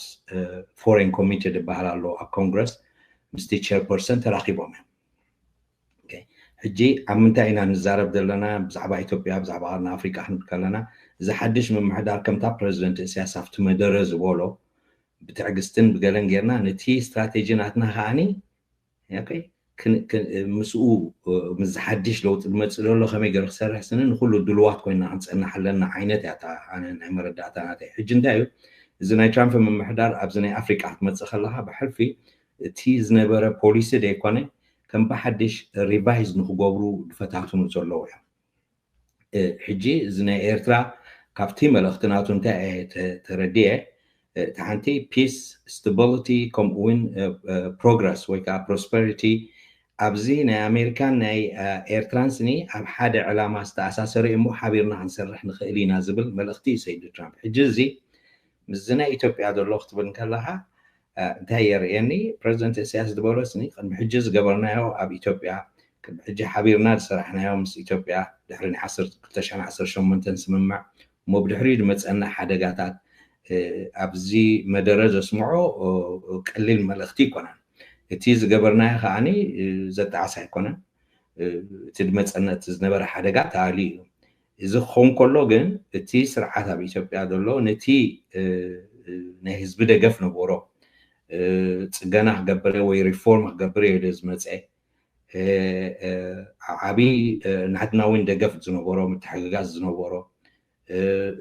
ፎሬን ኮሚቴ ዝበሃል ኣሎ ኣብ ኮንግረስ ምስቲ ቸርፐርሰን ተራኪቦም እዮም። ሕጂ ኣብ ምንታይ ኢና ንዛረብ ዘለና? ብዛዕባ ኢትዮጵያ ብዛዕባ ቀርኒ ኣፍሪቃ ክንብል ከለና እዚ ሓድሽ ምምሕዳር ከምታ ፕረዚደንት እስያስ ኣብቲ መደረ ዝበሎ ብትዕግስትን ብገለን ጌርና ነቲ ስትራቴጂ ናትና ከዓኒ ምስኡ ምስ ሓድሽ ለውጢ ዝመፅእ ዘሎ ከመይ ገይሩ ክሰርሕ ስኒ ንኩሉ ድልዋት ኮይና ክንፀንሕ ኣለና ዓይነት እያ ኣነ ናይ መረዳእታ ናተይ። ሕጂ እንታይ እዩ እዚ ናይ ትራምፕ ምምሕዳር ኣብዚ ናይ ኣፍሪቃ ክትመፅእ ከለካ ብሕልፊ እቲ ዝነበረ ፖሊሲ ዘይኮነ ከም ብሓድሽ ሪቫይዝ ንክገብሩ ዝፈታትኑ ዘለዉ እዮም። ሕጂ እዚ ናይ ኤርትራ ካብቲ መልእኽቲ ናቱ እንታይ እየ ተረዲኤ እቲ ሓንቲ ፒስ ስታቢሊቲ ከምኡ እውን ፕሮግረስ ወይ ከዓ ፕሮስፐሪቲ ኣብዚ ናይ ኣሜሪካን ናይ ኤርትራን ስኒ ኣብ ሓደ ዕላማ ዝተኣሳሰረ እሞ ሓቢርና ክንሰርሕ ንኽእል ኢና ዝብል መልእኽቲ እዩ ሰይድ ትራምፕ። ሕጂ እዚ ምስዚ ናይ ኢትዮጵያ ዘሎ ክትብል እንከለካ እንታይ የርእየኒ? ፕረዚደንት እስያስ ዝበሎ ስኒ ቅድሚ ሕጂ ዝገበርናዮ ኣብ ኢትዮጵያ ቅድሚ ሕጂ ሓቢርና ዝሰራሕናዮ ምስ ኢትዮጵያ ድሕሪ ናይ ክልተ ሽሕን ዓሰርተ ሸሞንተን ስምምዕ እሞ ብድሕሪኡ ዝመፀና ሓደጋታት ኣብዚ መደረ ዘስምዖ ቀሊል መልእኽቲ ኣይኮነን። እቲ ዝገበርናዮ ከዓኒ ዘጣዕስ ኣይኮነን። እቲ ዝመፀና እቲ ዝነበረ ሓደጋ ተኣልዩ እዩ። እዚ ክኸውን ከሎ ግን እቲ ስርዓት ኣብ ኢትዮጵያ ዘሎ ነቲ ናይ ህዝቢ ደገፍ ነበሮ ፅገና ክገብር ወይ ሪፎርም ክገብር እየ ኢሉ ዝመፀ ዓብዪ ናትና እውን ደገፍ ዝነበሮ ምትሕግጋዝ ዝነበሮ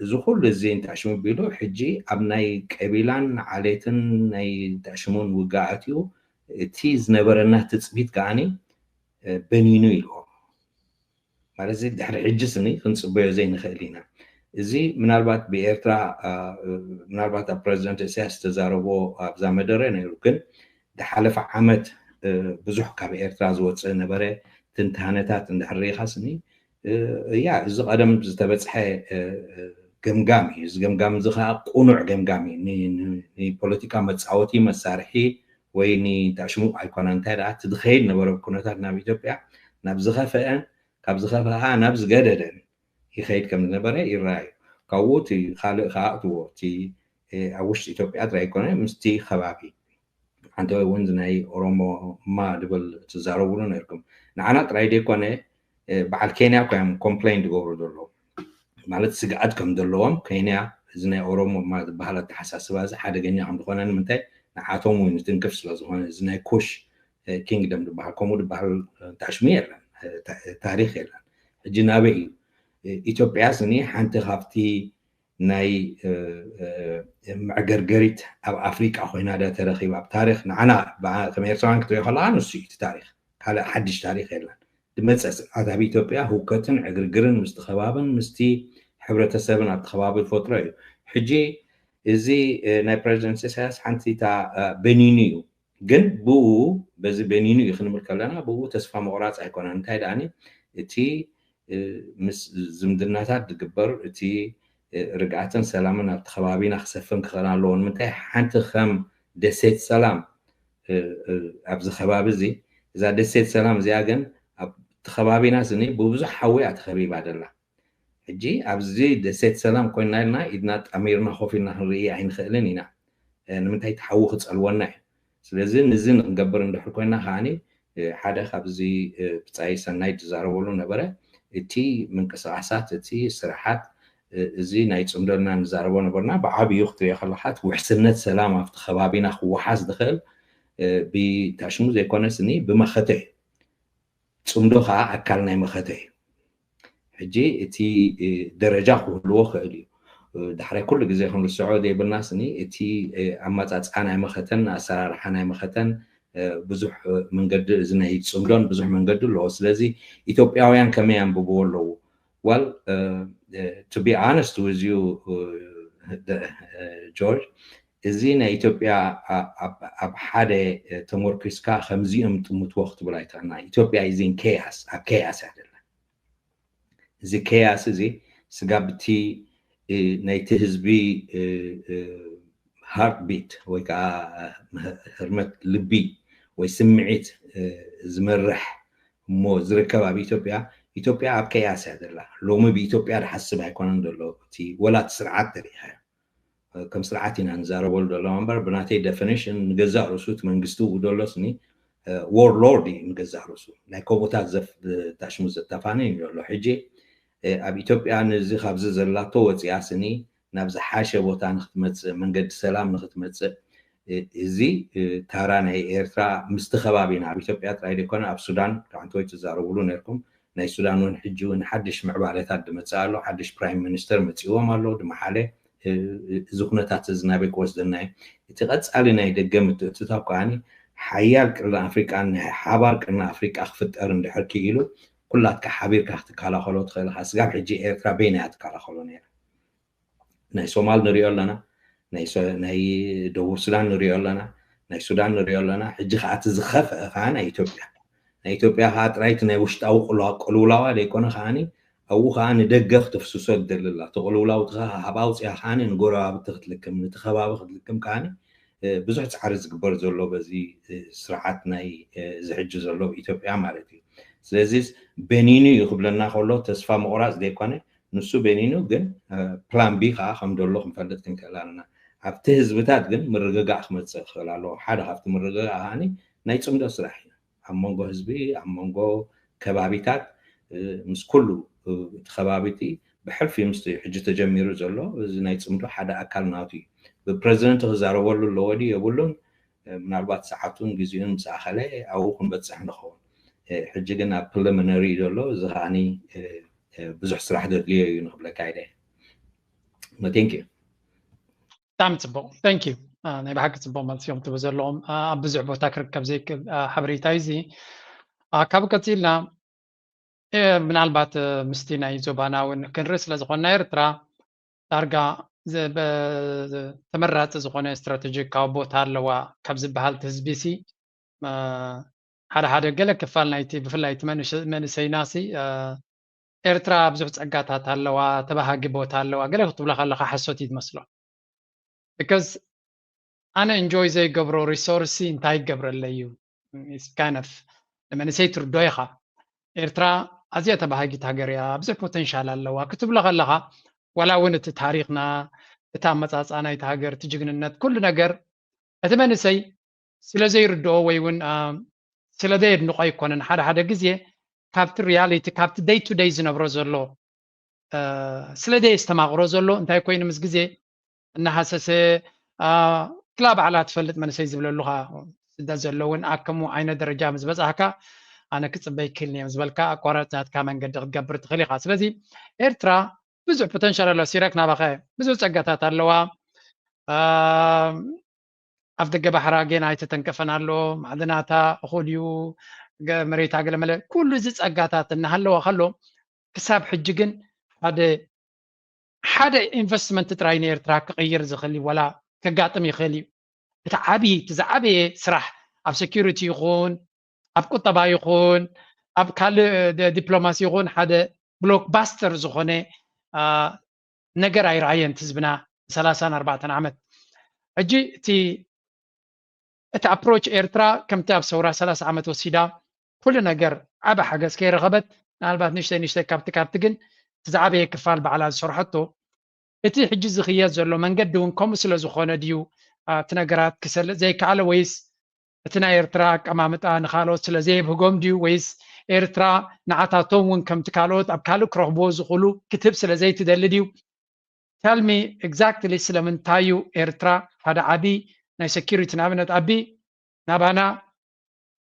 እዚ ኩሉ እዚ እንታይ ሽሙ ቢሉ ሕጂ ኣብ ናይ ቀቢላን ዓሌትን ናይ እንታይ ሽሙን ውግኣት እዩ እቲ ዝነበረና ትፅቢት ከዓኒ በኒኑ ኢልዎ ማለት እዚ ድሕሪ ሕጂ ስኒ ክንፅበዮ ዘይንኽእል ኢና። እዚ ምናልባት ብኤርትራ ምናልባት ኣብ ፕረዚደንት እስያስ ዝተዛረቦ ኣብዛ መደረ ነይሩ ግን ዝሓለፈ ዓመት ብዙሕ ካብ ኤርትራ ዝወፅእ ነበረ ትንታነታት እንድሕር ርኢኻ ስኒ እያ እዚ ቀደም ዝተበፅሐ ገምጋም እዩ። እዚ ገምጋም እዚ ከዓ ቁኑዕ ገምጋም እዩ። ንፖለቲካ መፃወቲ መሳርሒ ወይ ንታሽሙ ኣይኮነ እንታይ ደኣ እቲ ዝኸይድ ነበረ ኩነታት ናብ ኢትዮጵያ ናብ ዝኸፈአን ካብ ዝኸፈኣ ናብ ዝገደደን ይኸይድ ከም ዝነበረ ይረኣዩ። ካብኡ እቲ ካልእ ከዓ እትዎ እቲ ኣብ ውሽጢ ኢትዮጵያ ጥራይ ኣይኮነ ምስቲ ከባቢ ሓንቲ እውን ናይ ኦሮሞማ ድብል ትዛረብሉ ነርኩም ንዓና ጥራይ ደይኮነ በዓል ኬንያ እኮ እዮም ኮምፕሌን ዝገብሩ ዘለዉ ማለት ስግኣት ከም ዘለዎም ኬንያ እዚ ናይ ኦሮሞማ ዝበሃል ኣተሓሳስባ እዚ ሓደገኛ ከም ዝኾነ ንምንታይ ንዓቶም እውን ዝትንክፍ ስለ ዝኾነ እዚ ናይ ኩሽ ኪንግደም ዝበሃል ከምኡ ዝበሃል ታሽሙ የለን ታሪክ የለን ሕጂ ናበይ እዩ ኢትዮጵያ ስኒ ሓንቲ ካብቲ ናይ መዕገርገሪት ኣብ ኣፍሪቃ ኮይና ዳ ተረኺባ ኣብ ታሪክ ንዓና ከም ኤርትራውያን ክትሪኦ ከለካ ንሱ እዩ እቲ ታሪክ ካልእ ሓድሽ ታሪክ የለን ዝመፀ ስርዓት ኣብ ኢትዮጵያ ህውከትን ዕግርግርን ምስቲ ከባብን ምስቲ ሕብረተሰብን ኣብቲ ከባቢ ዝፈጥሮ እዩ ሕጂ እዚ ናይ ፕረዚደንት ኢሳያስ ሓንቲ ታ በኒኑ እዩ ግን ብኡ በዚ በኒኑ እዩ ክንብል ከለና ብኡ ተስፋ ምቑራፅ ኣይኮነን እንታይ ደኣኒ እቲ ምስ ዝምድናታት ዝግበር እቲ ርግኣትን ሰላምን ኣብቲ ከባቢና ክሰፍን ክኽእል ኣለዎ ንምንታይ ሓንቲ ከም ደሴት ሰላም ኣብዚ ከባቢ እዚ እዛ ደሴት ሰላም እዚኣ ግን ኣብቲ ከባቢና ስኒ ብብዙሕ ሓዊ እያ ተኸቢባ ደላ ሕጂ ኣብዚ ደሴት ሰላም ኮይና ኢልና ኢድና ጣሚርና ኮፍ ኢልና ክንርኢ ኣይንኽእልን ኢና። ንምንታይ? እቲ ሓዊ ክፀልወና እዩ። ስለዚ ንዚ ንክንገብር እንድሕር ኮይና ከዓኒ ሓደ ካብዚ ብፃይ ሰናይ ዝዛረበሉ ነበረ፣ እቲ ምንቅስቃሳት፣ እቲ ስራሓት፣ እዚ ናይ ፅምዶ ኢልና ንዛረቦ ነበርና። ብዓብዩ ክትሪኦ ከለካ እቲ ውሕስነት ሰላም ኣብቲ ከባቢና ክወሓስ ዝኽእል ብታሽሙ ዘይኮነስኒ ብመኸተ እዩ። ፅምዶ ከዓ ኣካል ናይ መኸተ እዩ። ሕጂ እቲ ደረጃ ክህልዎ ክእል እዩ። ዳሕራይ ኩሉ ግዜ ክንርስዖ ዘይብልና ስኒ እቲ ኣመፃፅኣ ናይ መኸተን ኣሰራርሓ ናይ መኸተን ብዙሕ መንገዲ እዚ ናይ ፅምዶን ብዙሕ መንገዲ ኣለዎ። ስለዚ ኢትዮጵያውያን ከመይ ኣንብብዎ ኣለዉ? Well, to be honest with you, ጆርጅ፣ እዚ ናይ ኢትዮጵያ ኣብ ሓደ ተመርኪስካ ከምዚኦም ጥምትዎ ክትብል ኣይትኽእልና። ኢትዮጵያ is in chaos፣ ኣብ chaos እያ ዘላ። እዚ chaos እዚ ስጋብ እቲ ናይቲ ህዝቢ heartbeat ወይ ከዓ ህርመት ልቢ ወይ ስምዒት ዝመርሕ እሞ ዝርከብ ኣብ ኢትዮጵያ፣ ኢትዮጵያ ኣብ chaos እያ ዘላ። ሎሚ ብኢትዮጵያ ዝሓስብ ኣይኮነን ዘሎ እቲ ወላ እቲ ስርዓት ተሪኢኻዮ። ከም ስርዓት ኢና ንዛረበሉ ዘሎ እምበር ብናተይ definition ንገዛእ ርእሱ እቲ መንግስቲ ኡ ዘሎ ስኒ warlord እዩ። ንገዛእ ርእሱ ናይ ኮቦታት ታሽሙ ዘተፋነ እዩ ዘሎ። ሕጂ ኣብ ኢትዮጵያ ንዚ ካብዚ ዘላቶ ወፂኣ ስኒ ናብ ዝሓሸ ቦታ ንክትመፅእ መንገዲ ሰላም ንክትመፅእ እዚ ታራ ናይ ኤርትራ ምስቲ ከባቢና ኣብ ኢትዮጵያ ጥራይ ዘይኮነ ኣብ ሱዳን ከዓንተወይ ትዛረብሉ ነርኩም። ናይ ሱዳን እውን ሕጂ እውን ሓድሽ ምዕባለታት ዝመፅእ ኣሎ። ሓድሽ ፕራይም ሚኒስተር መፅእዎም ኣሎ። ድመሓለ እዚ ኩነታት እዚ ናበይ ክወስደና እዩ? እቲ ቀፃሊ ናይ ደገ ምትእትታው ከዓኒ ሓያል ቅርኒ ኣፍሪቃን ናይ ሓባር ቅርኒ ኣፍሪቃ ክፍጠር እንድሕር ክኢሉ ኩላትካ ሓቢርካ ክትከላኸሎ ትኽእል ኢኻ። ስጋብ ሕጂ ኤርትራ በይና እያ ትከላኸሎ ነይራ። ናይ ሶማል ንሪኦ ኣለና፣ ናይ ደቡብ ሱዳን ንሪኦ ኣለና፣ ናይ ሱዳን ንሪኦ ኣለና። ሕጂ ከዓ እቲ ዝኸፍአ ከዓ ናይ ኢትዮጵያ ናይ ኢትዮጵያ ከዓ ጥራይቲ ናይ ውሽጣዊ ቅልውላዋ ዘይኮነ ከዓኒ ኣብኡ ከዓ ንደገ ክትፍስሶ ትደሊ ኣላ። እቲ ቅልውላው እቲ ከዓ ካብ ኣውፅያ ከዓኒ ንጎረባብቲ ክትልክም፣ ነቲ ከባቢ ክትልክም ከዓኒ ብዙሕ ፃዕሪ ዝግበር ዘሎ በዚ ስርዓት ናይ እዚ ሕጂ ዘሎ ኢትዮጵያ ማለት እዩ። ስለዚ በኒኑ እዩ ክብለና ከሎ ተስፋ ምቑራፅ ዘይኮነ ንሱ በኒኑ ግን ፕላን ቢ ከዓ ከም ደሎ ክንፈልጥ ክንክእል ኣለና። ኣብቲ ህዝብታት ግን ምርግጋእ ክመፅእ ክኽእል ኣለዎ። ሓደ ካብቲ ምርግጋእ ከዓኒ ናይ ፅምዶ ስራሕ እዩ። ኣብ መንጎ ህዝቢ፣ ኣብ መንጎ ከባቢታት ምስ ኩሉ እቲ ከባቢ እቲ ብሕልፊ ምስ ሕጂ ተጀሚሩ ዘሎ እዚ ናይ ፅምዶ ሓደ ኣካል ናቱ እዩ። ብፕረዚደንት ክዛረበሉ ኣለዎ ድዩ የብሉን? ምናልባት ሰዓቱን ግዜኡን ምስ ኣኸለ ኣብኡ ክንበፅሕ ንኸውን። ሕጂ ግን ኣብ ፕሪሊሚነሪ እዩ ዘሎ። እዚ ከዓኒ ብዙሕ ስራሕ ዘድልዮ እዩ ንክብለካ ኢለ። Thank you። ብጣዕሚ ፅቡቅ፣ thank you። ናይ ብሓቂ ፅቡቅ መልሲ እዮም ትቡ ዘለዎም። ኣብ ብዙሕ ቦታ ክርከብ ዘይክእል ሓበሬታ እዩ እዚ። ካብ ቀፂልና ምናልባት ምስቲ ናይ ዞባና እውን ክንርኢ ስለ ዝኾንና ኤርትራ ዳርጋ ተመራፂ ዝኾነ ስትራቴጂካዊ ቦታ ኣለዋ ካብ ዝበሃል ህዝቢ ሲ ሓደ ሓደ ገለ ክፋል ናይቲ ብፍላይ እቲ መንእሰይና ሲ ኤርትራ ብዙሕ ፀጋታት ኣለዋ፣ ተባሃጊ ቦታ ኣለዋ ገለ ክትብሎ ከለካ ሓሶት እዩ ትመስሎ። Because ኣነ enjoy ዘይገብሮ resource እንታይ ይገብረለይ እዩ? Kind of ንመንእሰይ ትርዶ ኢኻ። ኤርትራ ኣዝያ ተባሃጊት ሃገር እያ፣ ብዙሕ potential ኣለዋ ክትብሎ ከለኻ ዋላ እውን እቲ ታሪኽና፣ እቲ ኣመፃፅኣ ናይቲ ሃገር፣ እቲ ጅግንነት፣ ኩሉ ነገር እቲ መንእሰይ ስለ ዘይርድኦ ወይ እውን ስለ ዘየድንቆ ኣይኮነን። ሓደ ሓደ ግዜ ካብቲ reality ካብቲ day to day ዝነብሮ ዘሎ ስለ ዘየስተማቕሮ ዘሎ እንታይ ኮይኑ ምስ ግዜ እናሃሰሰ ክላ ባዕላ ትፈልጥ መንእሰይ ዝብለሉኻ ስደት ዘለውን ኣከሙ ዓይነት ደረጃ ምስ በፃሕካ ኣነ ክፅበይ ክልኒ እዮም ዝበልካ ኣቋራፂ ናትካ መንገዲ ክትገብር ትኽእል ኢኻ። ስለዚ ኤርትራ ብዙሕ potential ኣለዋ። ሲራክ ናባኸ ብዙሕ ፀጋታት ኣለዋ። ኣብ ደገ ባሕራ ጌና ኣይተተንከፈን ኣሎ። ማዕድናታ እኹል እዩ። መሬታ ገለመለ ኩሉ እዚ ፀጋታት እናሃለዋ ከሎ ክሳብ ሕጂ ግን ሓደ ሓደ ኢንቨስትመንት ጥራይ ንኤርትራ ክቕይር ዝኽእል እዩ፣ ዋላ ከጋጥም ይኽእል እዩ። እቲ ዓብዪ እቲ ዝዓበየ ስራሕ ኣብ ሴኪሪቲ ይኹን ኣብ ቁጠባ ይኹን ኣብ ካልእ ዲፕሎማሲ ይኹን ሓደ ብሎክባስተር ዝኾነ ነገር ኣይረኣየን ህዝብና ሰላሳን ኣርባዕተን ዓመት። ሕጂ እቲ እቲ ኣፕሮች ኤርትራ ከምቲ ኣብ ሰውራ ሰላሳ ዓመት ወሲዳ ኩሉ ነገር ዓበ ሓገዝ ከይረኸበት ምናልባት ንሽተይ ንሽተይ ካብቲ ካብቲ ግን ዝዓበየ ክፋል ባዕላ ዝሰርሐቶ፣ እቲ ሕጂ ዝኽየድ ዘሎ መንገዲ እውን ከምኡ ስለ ዝኾነ ድዩ እቲ ነገራት ክሰልጥ ዘይከኣለ፣ ወይስ እቲ ናይ ኤርትራ ኣቀማምጣ ንኻልኦት ስለ ዘየብህጎም ድዩ፣ ወይስ ኤርትራ ንዓታቶም እውን ከምቲ ካልኦት ኣብ ካልእ ክረኽብዎ ዝኽእሉ ክትህብ ስለ ዘይትደሊ ድዩ? Tell me exactly ስለምንታይ እዩ ኤርትራ ሓደ ዓቢ ናይ security፣ ንኣብነት ኣቢ ናባና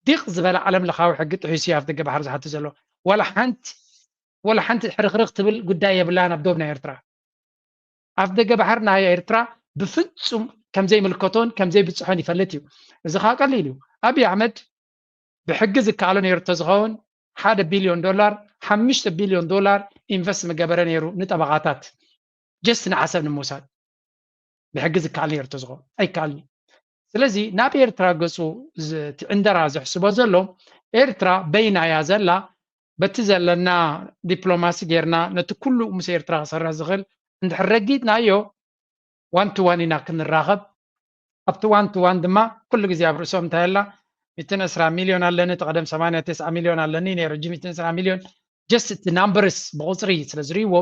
ዲቕ ዝበለ ዓለም ለኻዊ ሕጊ ጥሒሱ እዩ ኣብ ደገ ባሕሪ ዝሓቱ ዘሎ። ወላ ሓንቲ ወላ ሓንቲ ሕርኽርኽ ትብል ጉዳይ የብላን ኣብ ዶብ ናይ ኤርትራ። ኣብ ደገ ባሕሪ ናይ ኤርትራ ብፍጹም ከም ዘይምልከቶን ከም ዘይብጽሖን ይፈልጥ እዩ። እዚ ኸኣ ቀሊል እዩ። ኣብይ ኣሕመድ ብሕጊ ዝከኣሎ ነይሩ እንተዝኸውን ሓደ ቢልዮን ዶላር፣ ሓሙሽተ ቢልዮን ዶላር ኢንቨስት ምገበረ ነይሩ ንጠበቓታት፣ just ንዓሰብ ንምውሳድ ብሕጊ ዝከኣል ነይሩ እንተዝኸውን ኣይከኣልን እዩ። ስለዚ ናብ ኤርትራ ገጹ ዝ- እቲ ዕንደራ ዘሕስቦ ዘሎ ኤርትራ በይና እያ ዘላ። በቲ ዘለና ዲፕሎማሲ ጌርና ነቲ ኩሉ ምስ ኤርትራ ክሰርሕ ዝኽእል እንድሕር ረጊጥናዮ ዋን ቱ ዋን ኢና ክንራኸብ። ኣብቲ ዋን ቱ ዋን ድማ ኩሉ ግዜ ኣብ ርእሶም እንታይ ኣላ ሚእትን ዕስራ ሚልዮን ኣለኒ፣ እቲ ቀደም ሰማንያ ተስዓ ሚልዮን ኣለኒ ነይሩ፣ ሕጂ ሚእትን ዕስራ ሚልዮን፣ just እቲ ናምበርስ ብቁጽሪ ስለ ዝርእይዎ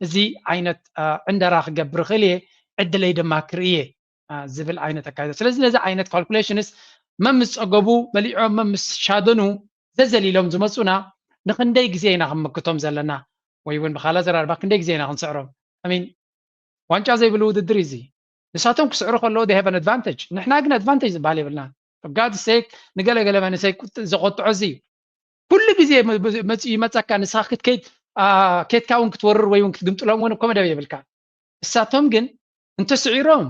እዚ ዓይነት አ፣ ዕንደራ ክገብር ይኽእል እየ፣ ዕድለይ ድማ ክርእየ አ፣ ዝብል ዓይነት ኣካይዳ። ስለዚ ነዚ ዓይነት ካልኩሌሽንስ መምስ ጸገቡ በሊዖም መምስ ሻደኑ ዘዘሊሎም ዝመጹና ንኽንደይ ግዜ ኢና ክንምክቶም ዘለና? ወይ እውን ብኻልእ ኣዘራርባ ክንደይ ግዜ ኢና ክንስዕሮም? I mean ዋንጫ ዘይብሉ ውድድር እዩ እዚ። ንሳቶም ክስዕሩ ከለዉ they have an advantage፣ ንሕና ግን ኣድቫንቴጅ ዝበሃል የብልናን። For God's sake ንገለገለ መንእሰይ ቁጥ- ዘቆጥዖ እዚ እዩ። ኩሉ ግዜ መ- መ- መጽ- ይመጸካ፣ ንስኻ ክትከይድ አ፣ ኬድካ እውን ክትወርር ወይ እውን ክትግምጥሎም እውን እኮ መደብ የብልካ። እሳቶም ግን እንተስዒሮም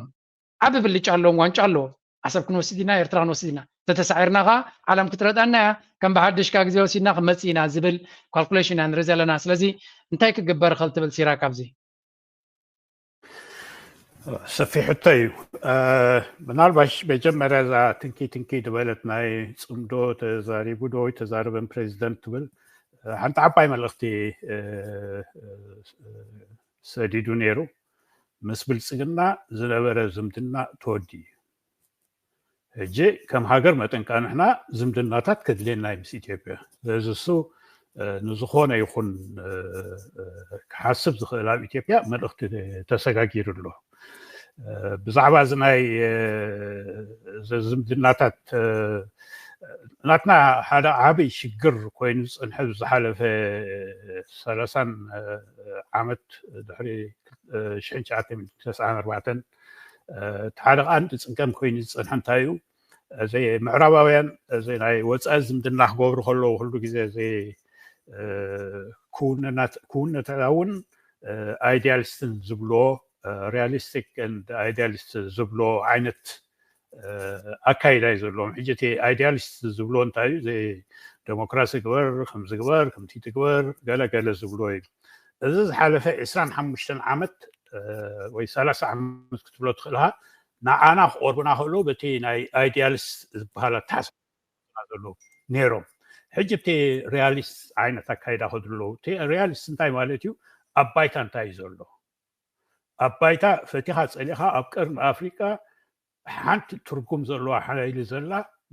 ዓቢ ብልጫ ኣለዎም፣ ዋንጫ ኣለዎም። ዓሰብ ክንወስድ ኢና፣ ኤርትራ ክንወስድ ኢና። እንተተሳዒርና ኸዓ ዓለም ክትረድኣና እያ፣ ከም ብሓድሽካ ግዜ ወሲድና ክንመጽእ ኢና ዝብል ካልኩሌሽን ኢና ንርኢ ዘለና። ስለዚ እንታይ ክግበር ይኽእል ትብል ሲራክ ኣብዚ? ሰፊሕ ሕቶ እዩ። እ፣ ምናልባሽ መጀመርያ እዛ ትንኪ ትንኪ ዝበለት ናይ ጽምዶ ተዛሪቡ ዶ ወይ ተዛረበን ፕሬዚደንት ትብል፣ እ፣ ሓንቲ ዓባይ መልእኽቲ፣ እ፣ እ፣ ሰዲዱ ነይሩ። ምስ ብልጽግና ዝነበረ ዝምድና ተወዲ እዩ። ሕጂ ከም ሃገር መጠን ከኣ ንሕና ዝምድናታት ከድልየና እዩ ምስ ኢትዮጵያ። ስለዚ እሱ፣ እ፣ ንዝኾነ ይኹን፣ እ፣ እ፣ ክሓስብ ዝኽእል ኣብ ኢትዮጵያ መልእኽቲ ተሰጋጊሩ ኣሎ። እ፣ ብዛዕባ እዚ ናይ፣ እ፣ እዚ ዝምድናታት፣ እ፣ ናትና ሓደ ዓቢ ሽግር ኮይኑ ዝጸንሐ ዝሓለፈ ሰላሳን፣ እ፣ ዓመት ድሕሪ፣ እ፣ ሽሕን ትሽዓተ ሚእትን ተስዓን ኣርባዕተን፣ እ፣ እቲ ሓደ ቃንዲ ጽገም ኮይኑ ዝጸንሐ እንታይ እዩ? እዚ ምዕራባውያን እዚ ናይ ወጻኢ ዝምድና ክገብሩ ከለዉ ኩሉ ግዜ እዚ፣ እ፣ ክውንነት-፣ ክውንነታውን፣ እ፣ ኣይዲያሊስትን ዝብልዎ፣ እ፣ ሪያሊስቲክ ኤንድ ኣይዲያሊስት ዝብልዎ ዓይነት፣ እ፣ ኣካይዳ እዩ ዘለዎም። ሕጂ እቲ ኣይዲያሊስት ዝብልዎ እንታይ እዩ? እዚ ዴሞክራሲ ግበር፣ ከምዚ ግበር፣ ከምቲ ትግበር፣ ገለ ገለ ዝብልዎ እዩ። እዚ ዝሓለፈ ዕስራን ሓሙሽተን ዓመት፣ እ፣ ወይ ሰላሳ ዓመት ክትብሎ ትኽእልኻ፣ ንዓና ክቆርቡና ከለዉ በቲ ናይ ኣይዲያሊስት ዝበሃል ኣተሓሳስባ ዘለዉ ነይሮም። ሕጂ እቲ ሪያሊስት ዓይነት ኣካይዳ ከድሉ ኣለዉ። እቲ ሪያሊስት እንታይ ማለት እዩ? ኣብ ባይታ እንታይ እዩ ዘሎ? ኣብ ባይታ ፈቲኻ ጸሊኻ ኣብ ቀርኒ ኣፍሪቃ ሓንቲ ትርጉም ዘለዋ ሓይሊ ዘላ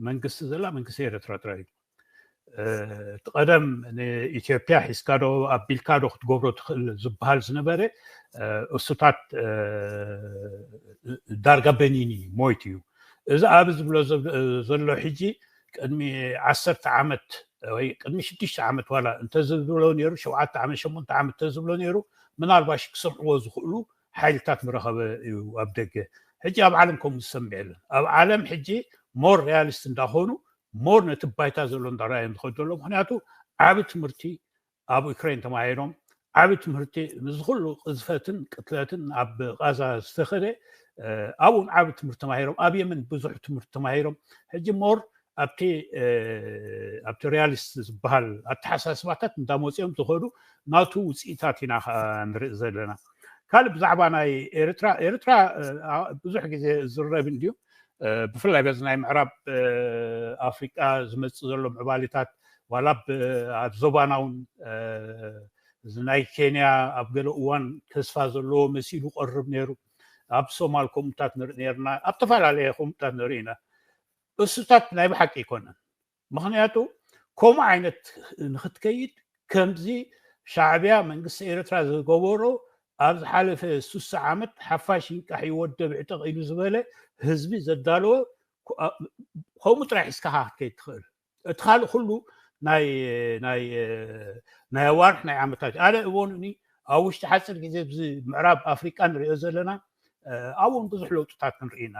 መንግስቲ ዘላ መንግስቲ ኤርትራ ጥራይ እዩ። እ፣ እቲ ቀደም ንኢትዮጵያ ሒዝካ ዶ ኣቢልካ ዶ ክትገብሮ ትኽእል ዝበሃል ዝነበረ፣ እ፣ እሱታት፣ እ፣ ዳርጋ በኒኒ ሞይት እዩ። እዚ ኣብ ዝብሎ ዘብ-፣ ዘሎ ሕጂ ቅድሚ ዓሰርተ ዓመት ወይ ቅድሚ ሽዱሽተ ዓመት ዋላ እንተዝብሎ ነይሩ፣ ሸውዓተ ዓመት፣ ሸሞንተ ዓመት እንተዝብሎ ነይሩ፣ ምናልባሽ ክሰምዕዎ ዝኽእሉ ሓይልታት ምረኸበ እዩ ኣብ ደገ። ሕጂ ኣብ ዓለም ከምኡ ዝሰምዕ የለን። ኣብ ዓለም ሕጂ ሞር ሪያሊስት እንዳኾኑ ሞር ነቲ ባይታ ዘሎ እንዳረኣዮም ዝኸዱ ዘሎ። ምኽንያቱ ዓቢ ትምህርቲ ኣብ ዩክሬን ተማሂሮም፣ ዓቢ ትምህርቲ ምስዚ ኩሉ ቅዝፈትን ቅትለትን ኣብ ቃዛ ዝተኸደ፣ እ፣ ኣብኡን ዓቢ ትምህርቲ ተማሂሮም፣ ኣብ የመን ብዙሕ ትምህርቲ ተማሂሮም። ሕጂ ሞር ኣብቲ፣ እ፣ ኣብቲ ሪያሊስት ዝበሃል ኣተሓሳስባታት እንዳመፅኦም ዝኸዱ ናቱ ውፅኢታት ኢና ከኣ ንርኢ ዘለና። ካልእ ብዛዕባ ናይ ኤርትራ፣ ኤርትራ፣ እ፣ አ-፣ ብዙሕ ግዜ ዝረብ እንድዩ። እ፣ ብፍላይ በዚ ናይ ምዕራብ፣ እ፣ ኣፍሪቃ ዝመጽእ ዘሎ ምዕባሊታት ዋላ ኣብ፣ ኣብ ዞባና እውን፣ እ፣ እዚ ናይ ኬንያ ኣብ ገለ እዋን ተስፋ ዘለዎ መሲሉ ቀርብ ነይሩ። ኣብ ሶማል ከምኡታት ንርኢ ነርና፣ ኣብ ተፈላለየ ከምኡታት ንርኢ ኢና። እሱታት ናይ ብሓቂ ኣይኮነን። ምኽንያቱ ከምኡ ዓይነት ንኽትከይድ ከምዚ ሻዕብያ መንግስቲ ኤርትራ ዝገበሮ ኣብ ዝሓለፈ ሱሳ ዓመት ሓፋሽ ይንቃሕ ይወደብ ዕጠቕ ኢሉ ዝበለ ህዝቢ ዘዳለወ ከምኡ ጥራሕ ሒዝካ ክትከይድ ትኽእል። እቲ ካልእ ኩሉ ናይ ናይ ናይ ኣዋርሕ ናይ ዓመታት ኣነ እወኑኒ ኣብ ውሽጢ ሓፂር ግዜ ብዚ ምዕራብ ኣፍሪቃ ንሪኦ ዘለና ኣብኡን ብዙሕ ለውጥታት ክንርኢ ኢና።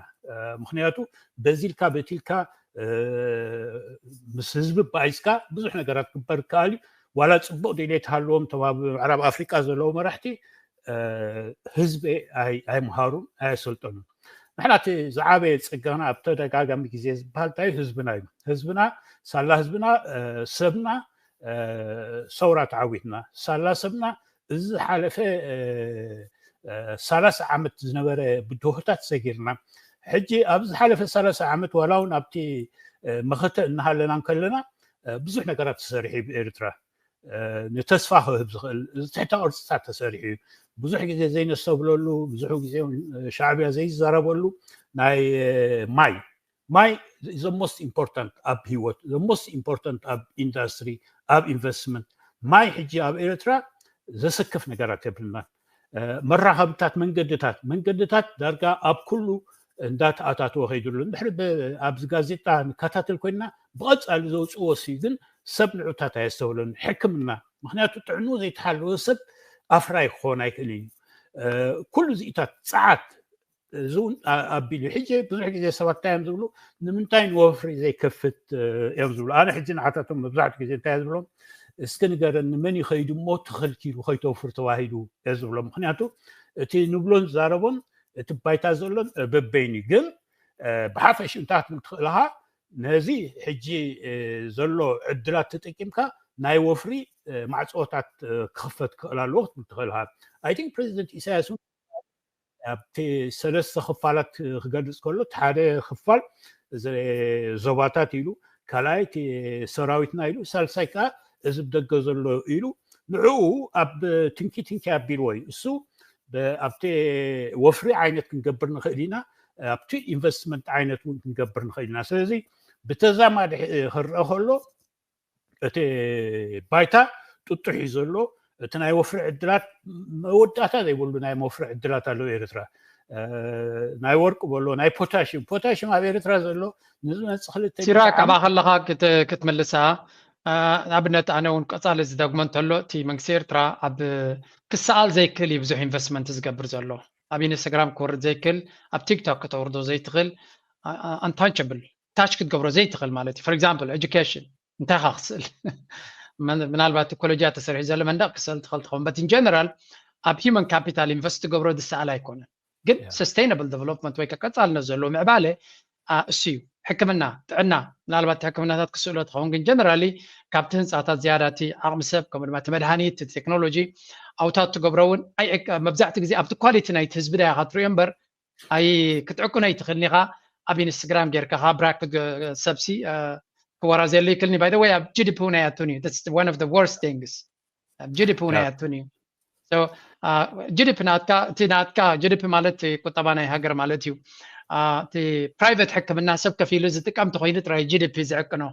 ምክንያቱ በዚልካ በቲልካ ምስ ህዝቢ ባይስካ ብዙሕ ነገራት ክግበር ይከኣል እዩ። ዋላ ፅቡቅ ድሌት ሃለዎም እቶም ኣብ ምዕራብ ኣፍሪቃ ዘለዉ መራሕቲ ህዝቢ ኣይምሃሩን ኣየሰልጠኑን። ንሕና እቲ ዝዓበየ ፀጋና ኣብ ተደጋጋሚ ግዜ ዝበሃል እንታይ ህዝብና እዩ። ህዝብና ሳላ ህዝብና ሰብና ሰውራ ተዓዊትና ሳላ ሰብና እዚ ዝሓለፈ ሰላሳ ዓመት ዝነበረ ብድሆታት ሰጊርና ሕጂ ኣብ ዝሓለፈ ሰላሳ ዓመት ዋላ እውን ኣብቲ መኸተ እናሃለና እንከለና ብዙሕ ነገራት ተሰሪሑ ብኤርትራ ንተስፋ ክህብ ዝኽእል ትሕተ ቅርፅታት ተሰሪሑ እዩ። ብዙሕ ግዜ ዘይነሰብለሉ ብዙሕ ግዜ ሻዕብያ ዘይዘረበሉ ናይ ማይ ማይ the most important ኣብ ህይወት the most important ኣብ ኢንዳስትሪ ኣብ ኢንቨስትመንት ማይ ሕጂ ኣብ ኤርትራ ዘሰክፍ ነገራት የብልናን። መራኸብታት መንገድታት መንገድታት ዳርጋ ኣብ ኩሉ እንዳተኣታተወ ከይድሉ እንድሕሪ ኣብዚ ጋዜጣ ንከታተል ኮይንና ብቐፃሊ ዘውፅዎ ሲ ግን ሰብ ንዑታት ኣየስተውለን ሕክምና ምክንያቱ ጥዕኑ ዘይተሓለወ ሰብ ኣፍራይ ክኾን ኣይክእል እዩ። ኩሉ ዚኢታት ፀዓት እዚ እውን ኣቢሉ ሕጂ ብዙሕ ግዜ ሰባት እንታይ እዮም ዝብሉ ንምንታይ ንወፍሪ ዘይከፍት እዮም ዝብሉ ኣነ ሕጂ ንዓታቶም መብዛሕትኡ ግዜ እንታይ ዝብሎም እስኪ ንገረኒ መን ይኸይዱ እሞ ተኸልኪሉ ከይተውፍር ተባሂሉ እየ ዝብሎም ምክንያቱ እቲ ንብሎን ዝዛረቦን እቲ ባይታ ዘሎን በበይኒ ግን ብሓፈሽ እንታይ ክትብል ትኽእልኻ ነዚ ሕጂ ዘሎ ዕድላት ተጠቂምካ ናይ ወፍሪ ማዕፆታት ክኽፈት ክኽእል ኣለዎ ክትብል ትኽእልኻ። I think ፕሬዚደንት ኢሳያስ ኣብቲ ሰለስተ ክፋላት ክገልፅ ከሎ እቲ ሓደ ክፋል ዞባታት ኢሉ ካልኣይ እቲ ሰራዊትና ኢሉ ሳልሳይ ከዓ እዚ ብደገ ዘሎ ኢሉ ንዕኡ ኣብ ትንኪ ትንኪ ኣቢልዎ እዩ እሱ ኣብቲ ወፍሪ ዓይነት ክንገብር ንኽእል ኢና ኣብቲ ኢንቨስትመንት ዓይነት እውን ክንገብር ንኽእል ኢና ስለዚ ብተዛማዲ ክረአ ከሎ እቲ ባይታ ጥጡሕ እዩ ዘሎ እቲ ናይ ወፍሪ ዕድላት መወዳእታ ዘይብሉ ናይ መፍሪ ዕድላት ኣለዉ ኤርትራ ናይ ወርቂ በሎ ናይ ፖታሽም ፖታሽም ኣብ ኤርትራ ዘሎ ንዝመፅ ክልተ ሲራክ ኣብኣ ከለካ ክትምልሳ ኣብነት ኣነ እውን ቀፃሊ ዝደግሞ እንተሎ እቲ መንግስቲ ኤርትራ ኣብ ክሰኣል ዘይክእል እዩ ብዙሕ ኢንቨስትመንት ዝገብር ዘሎ ኣብ ኢንስታግራም ክወርድ ዘይክእል ኣብ ቲክቶክ ከተውርዶ ዘይትኽእል untangible touch ክትገብሮ ዘይትኽእል ማለት እዩ for example education እንታይ ካ ክስእል ምናልባት ኮለጃ ተሰሪሑ ዘሎ መንደቅ ክስእል ትኽእል ትኸውን but in general ኣብ human capital invest ትገብሮ ዝሰኣል ኣይኮነን ግን sustainable development ወይ ቀፃልነት ዘለዎ ምዕባለ እሱ እዩ ሕክምና ጥዕና ምናልባት ሕክምናታት ክስእሎ ትኸውን ግን generally ካብቲ ህንፃታት ዝያዳ እቲ ዓቕሚ ሰብ ከምኡ ድማ እቲ መድሃኒት እቲ ቴክኖሎጂ ኣውታት ትገብሮ እውን መብዛሕቲ ግዜ ኣብቲ quality ናይቲ ህዝቢ ዳያካ ትሪኦ እምበር ኣይ ክትዕቁን ኣይትኽእልኒ ኢኻ ኣብ ኢንስትግራም ጌርካ ካብ ብራክ ሰብሲ ክወራዘሉ ይክልኒ by the way ኣብ GDP እውን ኣይኣቱን እዩ one of the worst things ኣብ GDP እውን ኣይኣቱን እዩ GDP ናትካ እቲ ናትካ GDP ማለት ቁጠባ ናይ ሃገር ማለት እዩ እቲ private ሕክምና ሰብ ከፊሉ ዝጥቀም ተኮይኑ ጥራይ GDP ዝዕቅኖ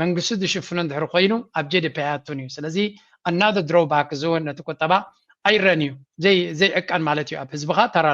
መንግስቱ ዝሽፍኖ እንድሕር ኮይኑ ኣብ GDP ኣይኣቱን እዩ ስለዚ another drawback እዚ እውን ነቲ ቁጠባ ኣይረን እዩ ዘይዕቀን ማለት እዩ ኣብ ህዝብካ ተራ